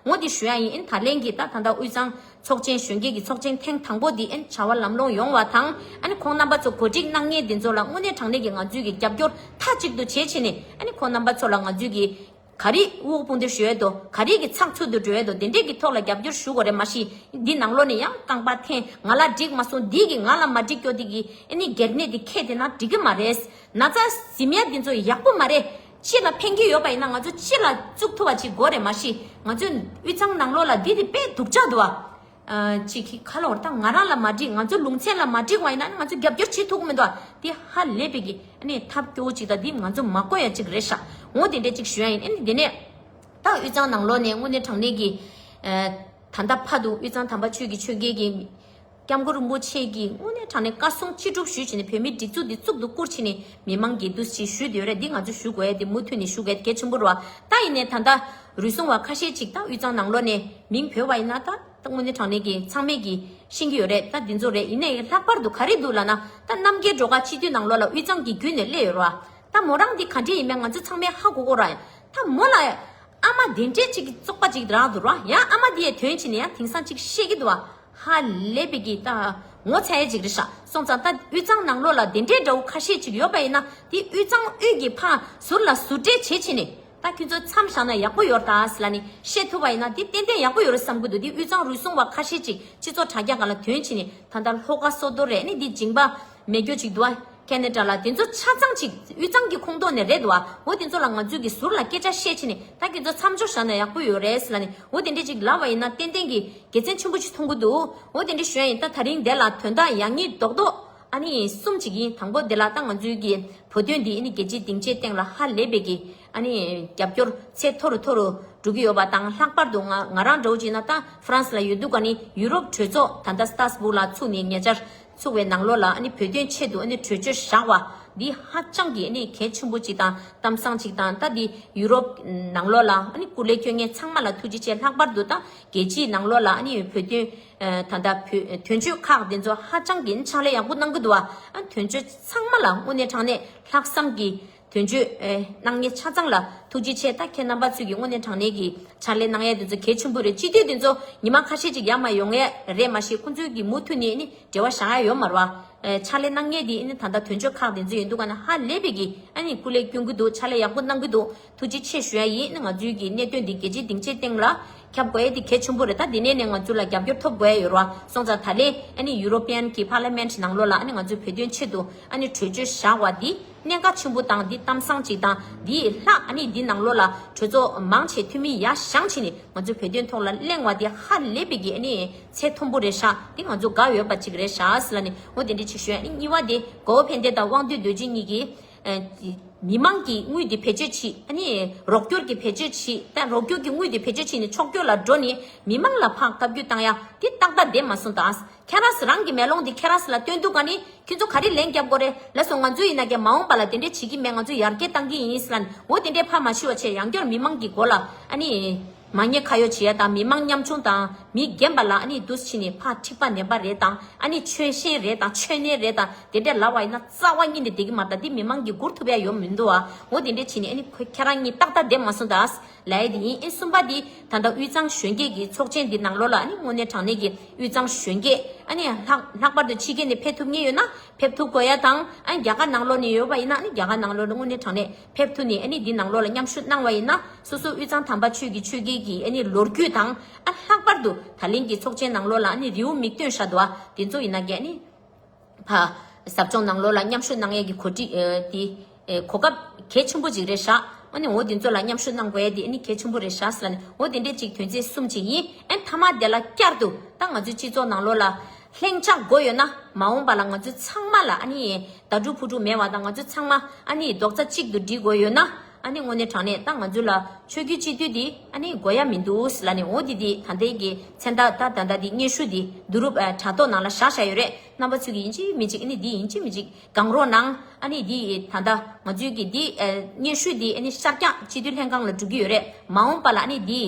འོ་དེ་ཞུ་ཡ་ཡིན། ཨ་ནི་ད་ལན་གྱི་ད་ད་ལྟ་དབུས་གཙང་ཚོགས་ཆེན་གཞོན་སྐྱེས་ཀྱི་ཚོགས་ཆེན་ཐེངས་དང་པོ་འདི་ཨ་ནི་བྱ་བ་ལམ་ལྷོང་ཡོང་བ་དང་ཨ་ནི་ཁོང་རྣམ་པ་ཚོ་གོ་སྒྲིག་གནང་མཁན་དེ་ཚོ་ལ་དངོས་གནས་དྲང་གནས་ཀྱི་ང་ཚོས་ཀྱི་རྒྱབ་སྐྱོར་མཐའ་གཅིག་ཏུ་བྱེད་བྱས་ནས་ཨ་ནི་ཁོང་རྣམ་པ་ཚོ་ལ་ང་ཚོས་ཀྱི་ག་རེ་དབུ་དཔུང་སྡེ་ཞུ་ཡས་དོ། ག་རེ་གི་ཚགས་ཚུད་དུ་འགྲོ་ཡས་དོ། དེ་འདྲས་ཀྱི་ཐོག་ལ་རྒྱབ་སྐྱོར་ཞུ་དགོས་རེད། མ་གཞི་འདི་ནང་ལོགས་ནས་ཡང་རྐང་པ་འཐེན། ང་ལ་འགྲིག་མ་སོང་། འདི་གི་ང་ལ་མ་འགྲིག་སྐྱོ་འདི་གི་ཨ་ནི་སྒེར་ནད་འདི་ཁྱེར་བསྡད་ན་འགྲིག་གི་མ་རེད། ན་ཚ་ཟིན་ཡས་འདི་ཚོ་ཡག་པོ་མ་རེད། སྤྱི་ལ་ཕན་གྱི་ཡོད་པ་ཡིན་ན་ང་ཚོ་སྤྱི་ལ་བཙུགས་ཐུབ་པ་ཅིག་དགོས་རེད། མ་གཞི་ང་ཚོ་དབུས་གཙང་ནང་ལོགས་ལ་འདི་དེ་དཔེ་སྡུག་ཅག་འདུག་ཨ། ཅིག་གི་ཁ་ལོ་ད་ང་རང་ལ་མ་འགྲིག་ང་ཚོ་ལུང་ཚན་ལ་མ་འགྲིག་པ་ཡིན་ན་ང་ཚོ་རྒྱབ་སྐྱོར་བྱེད་ཐུབ་ཀྱི་མི་འདུག་ཨ། དེ་ཧ་ལས་པའི་གི་ཨ་ནི་ཐབས་སྐྱོ་བོ་ཅིག་དང་དེ་ང་ཚོ་མ་དགོས་ཡ་ཅིག་རེད་ཤག་འོ་དེ་འདྲས་ཅིག་ཞུ་ཡ་ཡིན། ཨ་ནི་དེ་ནས་ད་དབུས་གཙང་ནང་ལོགས་ནས་དངོས་གནས་དྲང་གནས་ཀྱི་ཨ། ད་ལྟ་བར་དུ་དབུས་གཙང་དམ་པ་ཆོས་ཀྱི་ཆོས་རྒྱལ་གྱི་སྐྱབས་མགོན་རིན་པོ་ཆེ་གིས་དངོས་གནས་དྲང་གནས་བཀའ་གསུང་ཅི་སྒྲུབ་ཞུས་བྱས་ནས་བོད་མིའི་སྒྲིག་འཛུགས་འདི་གཙུག་ཏུ་བཀུར་བྱས་ནས་མི་མང་གིས་འདུ་ཤེས་ཞུས་བསྡད་ཡོད་རེད། འདི་ང་ཚོ་ཞུ་དགོས་ཡ་དེ་མུ་མཐུད་ནས་ཞུ་དགོས་ཡ་གལ་ཆེན་པོ་རེད་བ། ད་ཡིན་ནའི་ད་ལྟ་རུལ་སུངས་པ་ཁ་ཤས་ཅིག་ད་དབུས་གཙང་ནང་ལོགས་ནས་མིང་བོས་པ་ཡིན་ན་ད་ད་དངོས་གནས་དྲང་གནས་ཀྱི་ཚང་མས་ཀྱིས་ཤེས་ཀྱི་ཡོད་རེད། ད་འདི་ཚོ་རེད། ཡིན་ནའི་ལྷག་པར་དུ་ག་རེ་འདུག་ལབ་ན་ད་རྣམ་རྒྱལ་སྒྲོལ་དཀར་སྤྱི་འཐུས་ནང་ལོགས་ལ་དབུས་གཙང་གི་བརྒྱུད་ནས་སླེབས་ཡོད་རེད་བ། ད་མོ་རང་འདི་ག་འདྲས་ཡིན་མིན་ང་ཚོ་ཚང་མས་ཧ་གོ་གོ་ར། ཡང་ད་མོ་ལ་ཨ་མ་དེ་འདྲས་ཅིག་གི་བཙོག་པ་ཅིག་རག་འདུག་ར། ཡང་ཨ་མ་དེ་ཡས་དོན་བྱས་ནས་ཡང་དེང་སང་ཅིག་བཤད་ཀྱི་འདུག་བ། ཧ་ལས་པའི་གི་ད་ངོ་ཚ་ཡས་ཅིག་རེད་ཤག་སོང་ཙང་ད་དབུས་གཙང་ནང་ལོགས་ལ་དེ་འདྲས་འདྲ་བོ་ཁ་ཤས་ཅིག་ཡོད་པ་ཡིན་ན་དེ་དབུས་གཙང་དབུས་ཀྱི་ཕར་ཟུར་ལ་ཟུར་འབྲེལ་བྱེད་བྱས་ནས་ད་ཁྱོད་ཚོ་མཚམས་བཞག་ན་ཡག་པོ་ཡོད་རེད་ད་ཟེར་ལབ་ནས་བཤད་ཐུབ་པ་ཡིན་ན་དེ་ཏན་ཏན་ཡག་པོ་ཡོད་རེད་བསམ་གི་འདུག་དེ་དབུས་གཙང་རུལ་སུངས་པ་ཁ་ཤས་ཅིག་སྤྱི་ཚོགས་དྲ་རྒྱ་སྒང་ལ་དོན་བྱས་ནས་ད་ལྟ་ལྷོ་ཁ་སོ་རྡོ་རེད། ཨ་ནི་འདི་མཇིང་པ་མེད་རྒྱུ་ཅིག་འདུག་ཨ། ཁེ་ན་ཌ་ལ་དེ་ཚོ་ཆ་ཚང་ཅིག་དབུས་གཙང་གི་ཁོངས་གཏོགས་ནས་རེད་འདུག་ཨ། འོ་དེ་ཚོ་ལ་ང་ཚོས་ཀྱི་ཟུར་ལ་སྐད་ཆ་བཤད་བྱས་ནས་ད་ཁྱེད་ཚོ་མཚམས་འཇོག་བཞག་ན་ཡག་པོ་ཡོད་རེད་ཟེར་ལབ་ནས་འོ་དེ་འདྲས་ཅིག་ལབ་པ་ཡིན་ན་ཏན་ཏན་གྱི་དགེ་མཚན་ཆེན་པོ་ཅིག་མཐོང་གི་འདུག་འོ་དེ་འདྲས་ཞུ་ཡ་ཡིན། ད་ད་རིང་འདི་ལ་དོན་དག་ཡག་ཉེས་རྡོག་རྡོག་ཨ་ནི་གསུམ་ཅིག་ཡིན། དང་པོ་འདི་ལ་ད་ང་ཚོའི་གི་བོད་དོན་འདི་ཨ་ནི་རྒྱལ་སྤྱིའི་སྡིངས་ཆའི་སྟེང་ལ་ཧ་ལས་པའི་གི་ཨ་ནི་རྒྱབ་སྐྱོར་ཚད་མཐོ་རུ་མཐོ་རུ་འགྲོ་གི་ཡོད་པ་དང་། ལྷག་པར་དུ་ང་ང་རང་འདྲ་བོ་བྱས་ན་ད་ཧྥ་རན་སི་ལ་ཡོད་དུས་ཀ་ནི་ཡུ་རོབ་གྲོས་ཚོགས་ད་ལྟ་སྟ་སྦུག་ལ་ཚུགས་ནས་ཉེ་ཆར་ཚུགས་པའི་ནང་ལོགས་ལ་ཨ་ནི་བོད་དོན་ཆེད་དུ་ཨ་ནི་གྲོས་ཆོད་བཞག་པ་འདི་ཧ་ཅང་གི་ཨ་ནི་གལ་ཆེན་པོ་ཅིག་དང་གཏམ་བཟང་ཅིག་དང་། ད་འདི་ཡུ་རོབ་ནང་ལོགས་ལ་ཨ་ནི་སྐུ་ལས་བསྐྱོན་མཁན་ཚང་མ་ལ་ཐུགས་རྗེ་ཆེ། ལྷག་པར་དུ་ད་རྒྱལ་སྤྱིའི་ནང་ལོགས་ལ་ཨ་ནི་བོད་དོན་ད་ལྟ་བོད་དོན་གཅོད་ཁག་འདི་ཚོ་ཧ་ཅང་གི་ཕྱག་ལས་ཡག་པོ་གནང་གི་འདུག་བ། ཨ་དོན་གཅོད་ཚང་མ་ལ་དངོས་གནས་དྲང་གནས་ལྷག་བསམ་གྱི་དོན་གཅོད་ཨེ་གནང་མཁན་ཆ་ཚང་ལ་ཐུགས་རྗེ་ཆེ། ད་ཁྱེད་རྣམ་པ་ཚོས་ཀྱི་དངོས་གནས་དྲང་གནས་ཀྱི་ཕྱག་ལས་གནང་ཡས་དེ་ཚོ་གལ་ཆེན་པོ་རེད། སྤྱི་འཐུས་དེ་ཚོ་ཉི་མ་ཁ་ཤས་ཅིག་ཡར་མར་ཡོང་ཡས་རེད། མ་གཞི་ཁོང་ཚོའི་གི་མུ་མཐུད་ནས་ནི་འབྲེལ་བ་བཞག་ཡ་ཡོད་མ་རེད་བ། ཨེ་ཕྱག་ལས་གནང་མཁན་དེ་ནི་ད་ལྟ་དོན་གཅོད་ཁག་དེ་ཚོ་ཡིན་དུས་ག་ན་ཧ་ལས་པའི་གི་ཨ་ནི་སྐུ་ལས་སྐྱོན་གི་འདུག་ཕྱག་ལས་ཡག་པོ་གནང་གི་འདུག་ཐུགས་རྗེ་ཆེ་ཞུ་ཡ་ཡིན། ང་ཚོའི་གི་གནད་དོན་འདི་རྒྱལ་སྤྱིའི་སྡིངས་ཆའི་སྟེང་ལ་ཁྱབ་དགོས་ཡ་དེ་གལ་ཆེན་པོ་རེད། ད་འདི་ནས་ནས་ང་ཚོ་ལ་རྒྱབ་སྐྱོར་ཐོབ་དགོས་ཡ་ཡོད་རེད་བ། སོང་ཙང་ད་ལན་ཨ་ནི་ཡུ་རོ་པི་ཡན་གི་པར་ལི་མེན་ཊི་ནང་ལོགས་ལ་ཨ་ནི་ང་ཚོའི་བོད་དོན་ཆེད་དུ་ཨ་ནི་གྲོས་ཆོད་བཞག་པ་འདི་གནད་འགག་ཆེན་པོ་དང་འདི་གཏམ་བཟང་ཅིག་དང་འདི་ལྷག་ཨ་ནི་འདི་ནང་ལོགས་ལ་གྲོས་ཚོགས་མང་ཆེ་འཐུས་མི་ཡར་བཞེངས་བྱས་ནས་ང་ཚོའི་བོད་དོན་ཐོག་ལ་གླེང་བ་འདི་ཧ་ལས་པའི་གི་ཨ་ནི་ཚད་མཐོན་པོ་རེད་ཤག་འདི་ང་ཚོ་དགའ་འོས་པ་ཅིག་རེད་ཤག་ཟེར་ལབ་ནས་འོ་དེ་འདྲ་ཅིག་ཞུ་ཡ། ཨ་ནི་གཉིས་པ་དེ་གོ་བོ་ཕན་བདེ་དང་དབང་འདུས་རྡོ་རྗེ་གཉིས་ཀྱིས། ཨ་མི་མང་གི་དངུལ་དེ་བེད་སྤྱོད་བྱེད། ཨ་ནི་རོགས་སྐྱོར་གྱི་བེད་སྤྱོད་བྱེད། ད་རོགས་སྐྱོར་གྱི་དངུལ་དེ་བེད་སྤྱོད་བྱེད་ནས་ཕྱོགས་སྐྱོར་ལ་འགྲོ་ནས་མི་མང་ལ་ཕར་བཀའ་བཀྱོན་བཏང་ཡ་དེ་ཏག་ཏག་བསྡད་མ་སོང་། ད་ཁྱེད་རང་ཚོ་རང་གི་མེ་ལོང་དེ་ཁྱེད་རང་ཚོ་ལ་སྟོན་དུས་ག་ནི་ཁྱེད་ཚོ་ག་རེ་ལན་རྒྱབ་དགོས་རེད་ལགས་སོ། ང་ཚོ་ཡིན་ན་ཀྱང་མ་འོངས་པ་ལ་དེ་འདྲས་བྱེད་ཀྱི་མེད། ང་ཚོ་ཡར་རྒྱས་བཏང་གི་ཡིན་ཟེར་ལབ་ནས་འོ་དེ་འདྲས་ཕར་མ་ཞུ་བ་བྱས། ཡང་བསྐྱར་མི་མང་གི་མགོ་ལ་ཨ་ནི། མ་ཉེས་ཁ་གཡོག་བྱེད་ཡ་དང་མི་མང་ཉམ་ཆུང་དང་མི་རྒན་པ་ལ་ཨ་ནི་འདུག་སེ་བྱས་ནས་ཕར་འཁྲིག་པ་ནན་པ་རེད་དང་ཨ་ནི་ཆོལ་ཞེན་རེད་དང་ཆོལ་ནད་རེད་དང་དེ་འདྲས་ལབ་པ་ཡིན་ན་རྩ་བ་ཉིད་ནས་བསྡད་ཀྱི་མ་རེད། ད་འདི་མི་མང་གིས་སྒུར་ཐུབ་ཡ་ཡོད་མི་འདུག་ཨ། འོ་དེ་འདྲས་བྱས་ནས་ཨ་ནི་ཁོ་ཁྱེད་རང་གཉིས་ཏག་ཏག་བསྡད་མ་སོང་ད་ལབ་ཡ་དེ་ཡིན། ཨ་ནི་གསུམ་པ་འདི་ད་ལྟ་དབུས་གཙང་གཞོན་སྐྱེས་ཀྱི་ཚོགས་ཆེན་འདི་ནང་ལོགས་ལ་ཨ་ནི་དངོས་གནས་དྲང་གནས་ཀྱི་དབུས་གཙང་གཞོན་སྐྱེས་ཨ་ནི་ལྷག་ལྷག་པར་དུ་ཕྱི་རྒྱལ་ནས་ཕེབས་ཐུབ་མཁན་ཡོད་ན། ཕེབས་ཐུབ་དགོས་ཡ་དང་། ཨ་རྒྱ་གར་ནང་ལོགས་ནས་ཡོད་པ་ཡིན་ན་ཨ་ནི་རྒྱ་གར་ནང་ལོགས་ནས་དངོས་གནས་དྲང་གནས་ཕེབས་ཐུབ་ནས་ཨ་ནི་འདི་ནང་ལོགས་ལ་མཉམ་ཞུགས་གནང་བ་ཡིན་ན་སོ་སོ་དབུས་གཙང་དམ་པ་ཆོས་ཀྱི་ཆོས་རྒྱལ་གྱི་ཨ་ནི་ལོ་རྒྱུས་དང་། ཨ་ལྷག་པར་དུ་ད་ལན་གྱི་ཚོགས་ཆེན་ནང་ལོགས་ལ་ཨ་ནི་རེའུ་མིག་སྟོན་བཞག་འདུག་བ། དེ་ཚོ་ཡིན་ན་ཀྱང་ཨ་ནི་ཕ་ཟབ་སྦྱོང་ནང་ལོགས་ལ་མཉམ་ཞུགས་གནང་ཡས་ཀྱི་གོ་སྒྲིག་ཨ་དེ་ཨེ་གོ་སྐབས་གལ་ཆེན་པོ་ཅིག་རེད་ཤག་ཨ་ནི་འོ་དེ་ཚོ་ལ་མཉམ་ཞུགས་གནང་དགོས་ཡས་དེ་ཨ་ནི་གལ་ཆེན་པོ་རེད་ཤག་ཟེར་ལབ་ནས་འོ་དེ་འདྲས་ཅིག་དོན་ཚན་གསུམ་ཅིག་ཡིན། ཨ་ནི་མཐའ་མ་དེ་ལ་བསྐྱར་དུ་ད་ང་ཚོའི་སྤྱི་ཚོགས་ནང་ལོགས་ལ། ལྷིང་འཇགས་དགོས་ཡོད་ན་མ་འོངས་པ་ལ་ང་ཚོ་ཚང་མ་ལ་ཨ་ནི་ཟླ་དྲུག་ཕུ་དྲུག་མེད་པ་དང་ང་ཚོ་ཚང་མ་ཨ་ནི་རྡོག་རྩ་གཅིག་ཏུ་སྒྲིལ་དགོས་ཡོད་ན། ཨ་ནི་དངོས་གནས་དྲང་གནས་ད་ང་ཚོ་ལ་ཆོས་བརྒྱུད་སྤྱི་འཐུས་འདི་ཨ་ནི་དགོས་ཡ་མི་འདུག་ལབ་ནས། འོ་འདི་འདི་ད་ལྟའི་གི་མཚན་རྟགས་ད་ད་ལྟ་འདི་སྙན་ཞུ་འདི་བསྡུ་རུབ་ཨ་དྲ་ཐོག་ནང་ལ་བཞག་བཞག་ཡོད་རེད། རྣམ་པ་ཚོས་ཀྱི་ཡིན་གཅིག་མིན་གཅིག་ཨ་ནི་འདི་ཡིན་གཅིག་མིན་གཅིག་གང་རོགས་གནང་། ཨ་ནི་འདི་ད་ལྟ་ང་ཚོའི་གི་འདི་ཨ་སྙན་ཞུ་འདི་ཨ་ནི་ཤར་རྒྱག་སྤྱི་འཐུས་ལྷན་ཁང་ལ་འགྲོ་གི་ཡོད་རེད། མ་འོངས་པ་ལ་ཨ་ནི་འདི་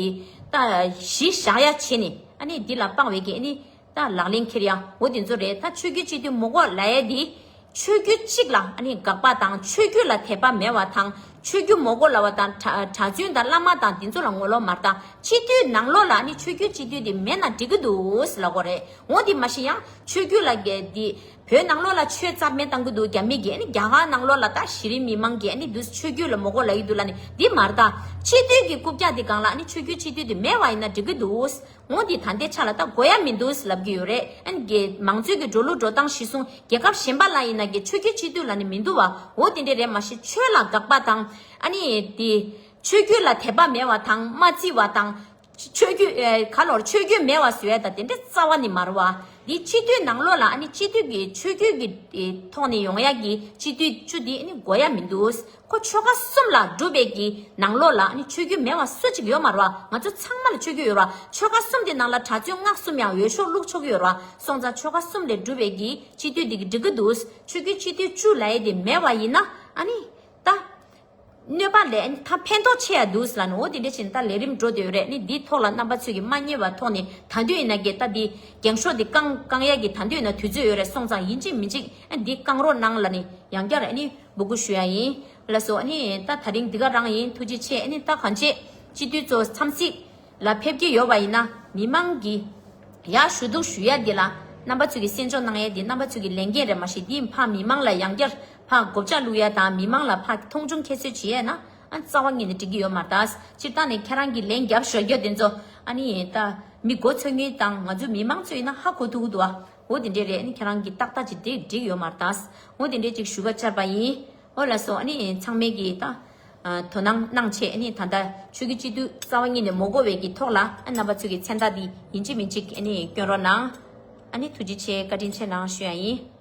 ད་གཞི་བཞག་ཡ་བྱས་ནས་ཨ་ནི་འདི་ལ་དཔང་བའི་གི་ཨ་ནི། ད་ལག་ལེན་འཁྱེར་ཡ་འོ་དེ་ཚོ་རེད། ད་ཆོས་བརྒྱུད་སྤྱི་འཐུས་མི་དགོས་ལབ་ཡ་དེ། ཆོས་བརྒྱུད་གཅིག་ལ་ཨ་ནི་དགག་པ་དང་ཆོས་བརྒྱུད་ལ་དད་པ་མེད་པ་དང་ཆོས་བརྒྱུད་མི་དགོས་ལབ་པ་དང་གྲྭ་གྲྭ་བཙུན་དང་བླ་མ་དང་དེ་ཚོ་ལ་ངོ་ལོག་མ་རེད། ད་སྤྱི་འཐུས་ནང་ལོགས་ལ་ཨ་ནི་ཆོས་བརྒྱུད་སྤྱི་འཐུས་དེ་མེད་ན་འགྲིག་གི་འདུག་ལབ་དགོས་རེད། འོ་དེ་མ་གཞི་ཡང་ཆོས་བརྒྱུད་ལ་དགེ་དེ་བོད་ནང་ལོགས་ལ་ཆོས་རྩ་མེད་བཏང་གི་འདུག་རྒྱ་མི་གིས། ཨ་ནི་རྒྱ་གར་ནང་ལོགས་ལ་ད་གཞི་རིམ་མི་མང་གིས་ཨ་ནི་འདུག་ཆོས་བརྒྱུད་ལ་མི་དགོས་ལབ་ཀྱི་འདུག་ལབ་ནི་འདི་མ་རེད། ད་སྤྱི་འཐུས་ཀྱི་རྐུབ་བཀྱག་དེ་སྒང་ལ་ཨ་ནི་ཆོས་བརྒྱུད་སྤྱི་འཐུས་དེ་མེད་པ་ཡིན་ན་འགྲིག་གི་འདུག་འོ་འདི་ད་ལྟའི་ཆ་ལ་ད་དགོས་ཡ་མི་འདུག་ལབ་ཀྱི་ཡོད་རེད། ཨ་ནི་གི་མང་གཙོའི་གི་འགྲོ་ལུགས་འགྲོ་སྟངས་གཞིར་བཟུང་རྒྱལ་ཁབ་གཞན་པ་ལ་ཡིན་ན་གི་ཆོས་བརྒྱུད་སྤྱི་འཐུས་ལབ་ནི་མི་འདུག་བ། འོ་དེ་འདྲ་རེད། མ་གཞི་ཆོས་ལ་དགག་པ་དང་ཨ་ནི་དེ་ཆོས་བརྒྱུད་ལ་དད་པ་མེད་པ་དང་མ་བརྩི་བ་དང་། ཆོས་བརྒྱུད་ཨེ་ག་ལོར་ཆོས་བརྒྱུད་མེད་པ་བཟོ་ཡ་ད་དེ་འདྲ་རྩ་བ་ནི་མ་རེད་བ། འདི་སྤྱི་འཐུས་ནང་ལོགས་ལ་ཨ་ནི་སྤྱི་འཐུས་ཀྱི་ཆོས་བརྒྱུད་ཀྱི་ཨེ་ཐོག་ནས་ཡོང་ཡ་གི་སྤྱི་འཐུས་བཅུ་འདི་ཨ་ནི་དགོས་ཡ་མི་འདུག་ཁོ་ཆོལ་ཁ་གསུམ་ལ་གྲུབ་པའི་གི་ནང་ལོགས་ལ་ཨ་ནི་ཆོས་བརྒྱུད་མེད་པ་སུ་གཅིག་ཡོད་མ་རེད་བ། ང་ཚོ་ཚང་མ་ལ་ཆོས་བརྒྱུད་ཡོད་རེད་བ། ཆོལ་ཁ་གསུམ་དེ་ནང་ལ་གྲྭ་བཙུན་སྔགས་གསུམ་ཡང་འོས་ཤོག་བླུག་ཆོག་གི་ཡོད་རེད་བ། སོང་ཙང་ཆོལ་ཁ་གསུམ་ལས་གྲུབ་པའི་གི་སྤྱི་འཐུས་དེ་གི་འགྲིག་གི་འདུག་ཆོས་བརྒྱུད་སྤྱི་འཐུས་བཅུ་ལབ་ཡས་དེ་མེད་པ་ཡིན་ན་ཨ་ནི་ད་གནོད་པ་ལས་ཨ་ནི་ད་ཕན་ཐོགས་ཆེ་ཡ་འདུག་ལབ་ནི། འོ་དེ་འདྲ་བྱས་ནས་ད་ལས་རིམ་འགྲོ་བསྡད་ཡོད་རེད། ཨ་ནི་འདིའི་ཐོག་ལ་རྣམ་པ་ཚོས་ཀྱི་མ་བསྙེལ་བ་ཐོག་ནས་ད་དུང་ཡིན་ན་གི་ད་འདི་འགེངས་ཤོག་འདི་བཀང་བཀང་ཡ་གི་ད་དུང་ཡིན་ན་དུས་ཚོད་ཡོད་རེད། སོང་ཙང་ཡིན་གཅིག་མིན་གཅིག་ཨ་འདི་བཀང་རོགས་གནང་ལབ་ནི་ཡང་བསྐྱར་ཨ་ནི་འབོད་སྐུལ་ཞུ་ཡ་ཡིན། ལགས་སོ། ཨ་ནི་ད་ད་རིང་འདི་ག་རང་ཡིན། ཐུགས་རྗེ་ཆེ། ཨ་ནི་ད་གང་ཅི་སྤྱི་འཐུས་ཚོ་འཚམས་གཟིགས་ལ་ཕེབས་ཀྱི་ཡོད་པ་ཡིན་ན་མི་མང་གི་ཡར་ཞུ་གཏུག་ཞུ་ཡ་འདི་ལ་རྣམ་པ་ཚོས་ཀྱི་གསན་འཇོག་གནང་ཡ་འདི་རྣམ་པ་ཚོས་ཀྱི་ལས་འགན་རེད། མ་གཞི་འདི་ཕར་མི་མང་ལ་ཡང་བསྐྱར་ཕར་མགོ་བཅག་བླུག་ཡ་དང་མི་མང་ལ་ཕར་མཐོང་ཆུང་ཁྱད་གསོད་བྱེད་ཡ་ན་ཨ་རྩ་བ་ཉིད་ནས་འགྲིག་གི་ཡོད་མ་རེད། ད་སྤྱིར་བཏང་ནས་ཁྱེད་རང་གི་ལན་རྒྱབ་ཞོར་རྒྱབ་དེ་ཚོ་ཨ་ནི་ད་མི་མགོ་ཚོས་མཁན་དང་ང་ཚོ་མི་མང་ཚོ་ཡིན་ན་ཧ་གོ་ཐུབ་ཀྱི་འདུག་ཨ། འོ་དེ་འདྲས་རེད། ཨ་ནི་ཁྱེད་རང་གི་ཏག་ཏག་ཅིག་འགྲིག་འགྲིག་ཡོད་མ་རེད། ད་འོ་དེ་འདྲས་ཅིག་ཞུ་བ་བཅར་བ་ཡིན། འོ་ལགས་སོ། ཨ་ནི་ཚང་མས་ཀྱིས་ད་ཨ་དོ་སྣང་གནང་ཆེད་ཨ་ནི་ད་ལྟ་ཆོས་བརྒྱུད་སྤྱི་འཐུས་རྩ་བ་ཉིད་ནས་མ་དགོས་པའི་གི་ཐོག་ལ་ཨ་རྣམ་པ་ཚོས་ཀྱི་མཚན་རྟགས་འདི་ཡིན་གཅིག་མིན་གཅིག་ཨ་ནི་སྐྱོན་རོགས་གནང་། ཨ་ནི་ཐུགས་རྗེ་ཆེ། བཀའ་དྲིན་ཆེ་གནང་ཞུ་ཡ་ཡིན།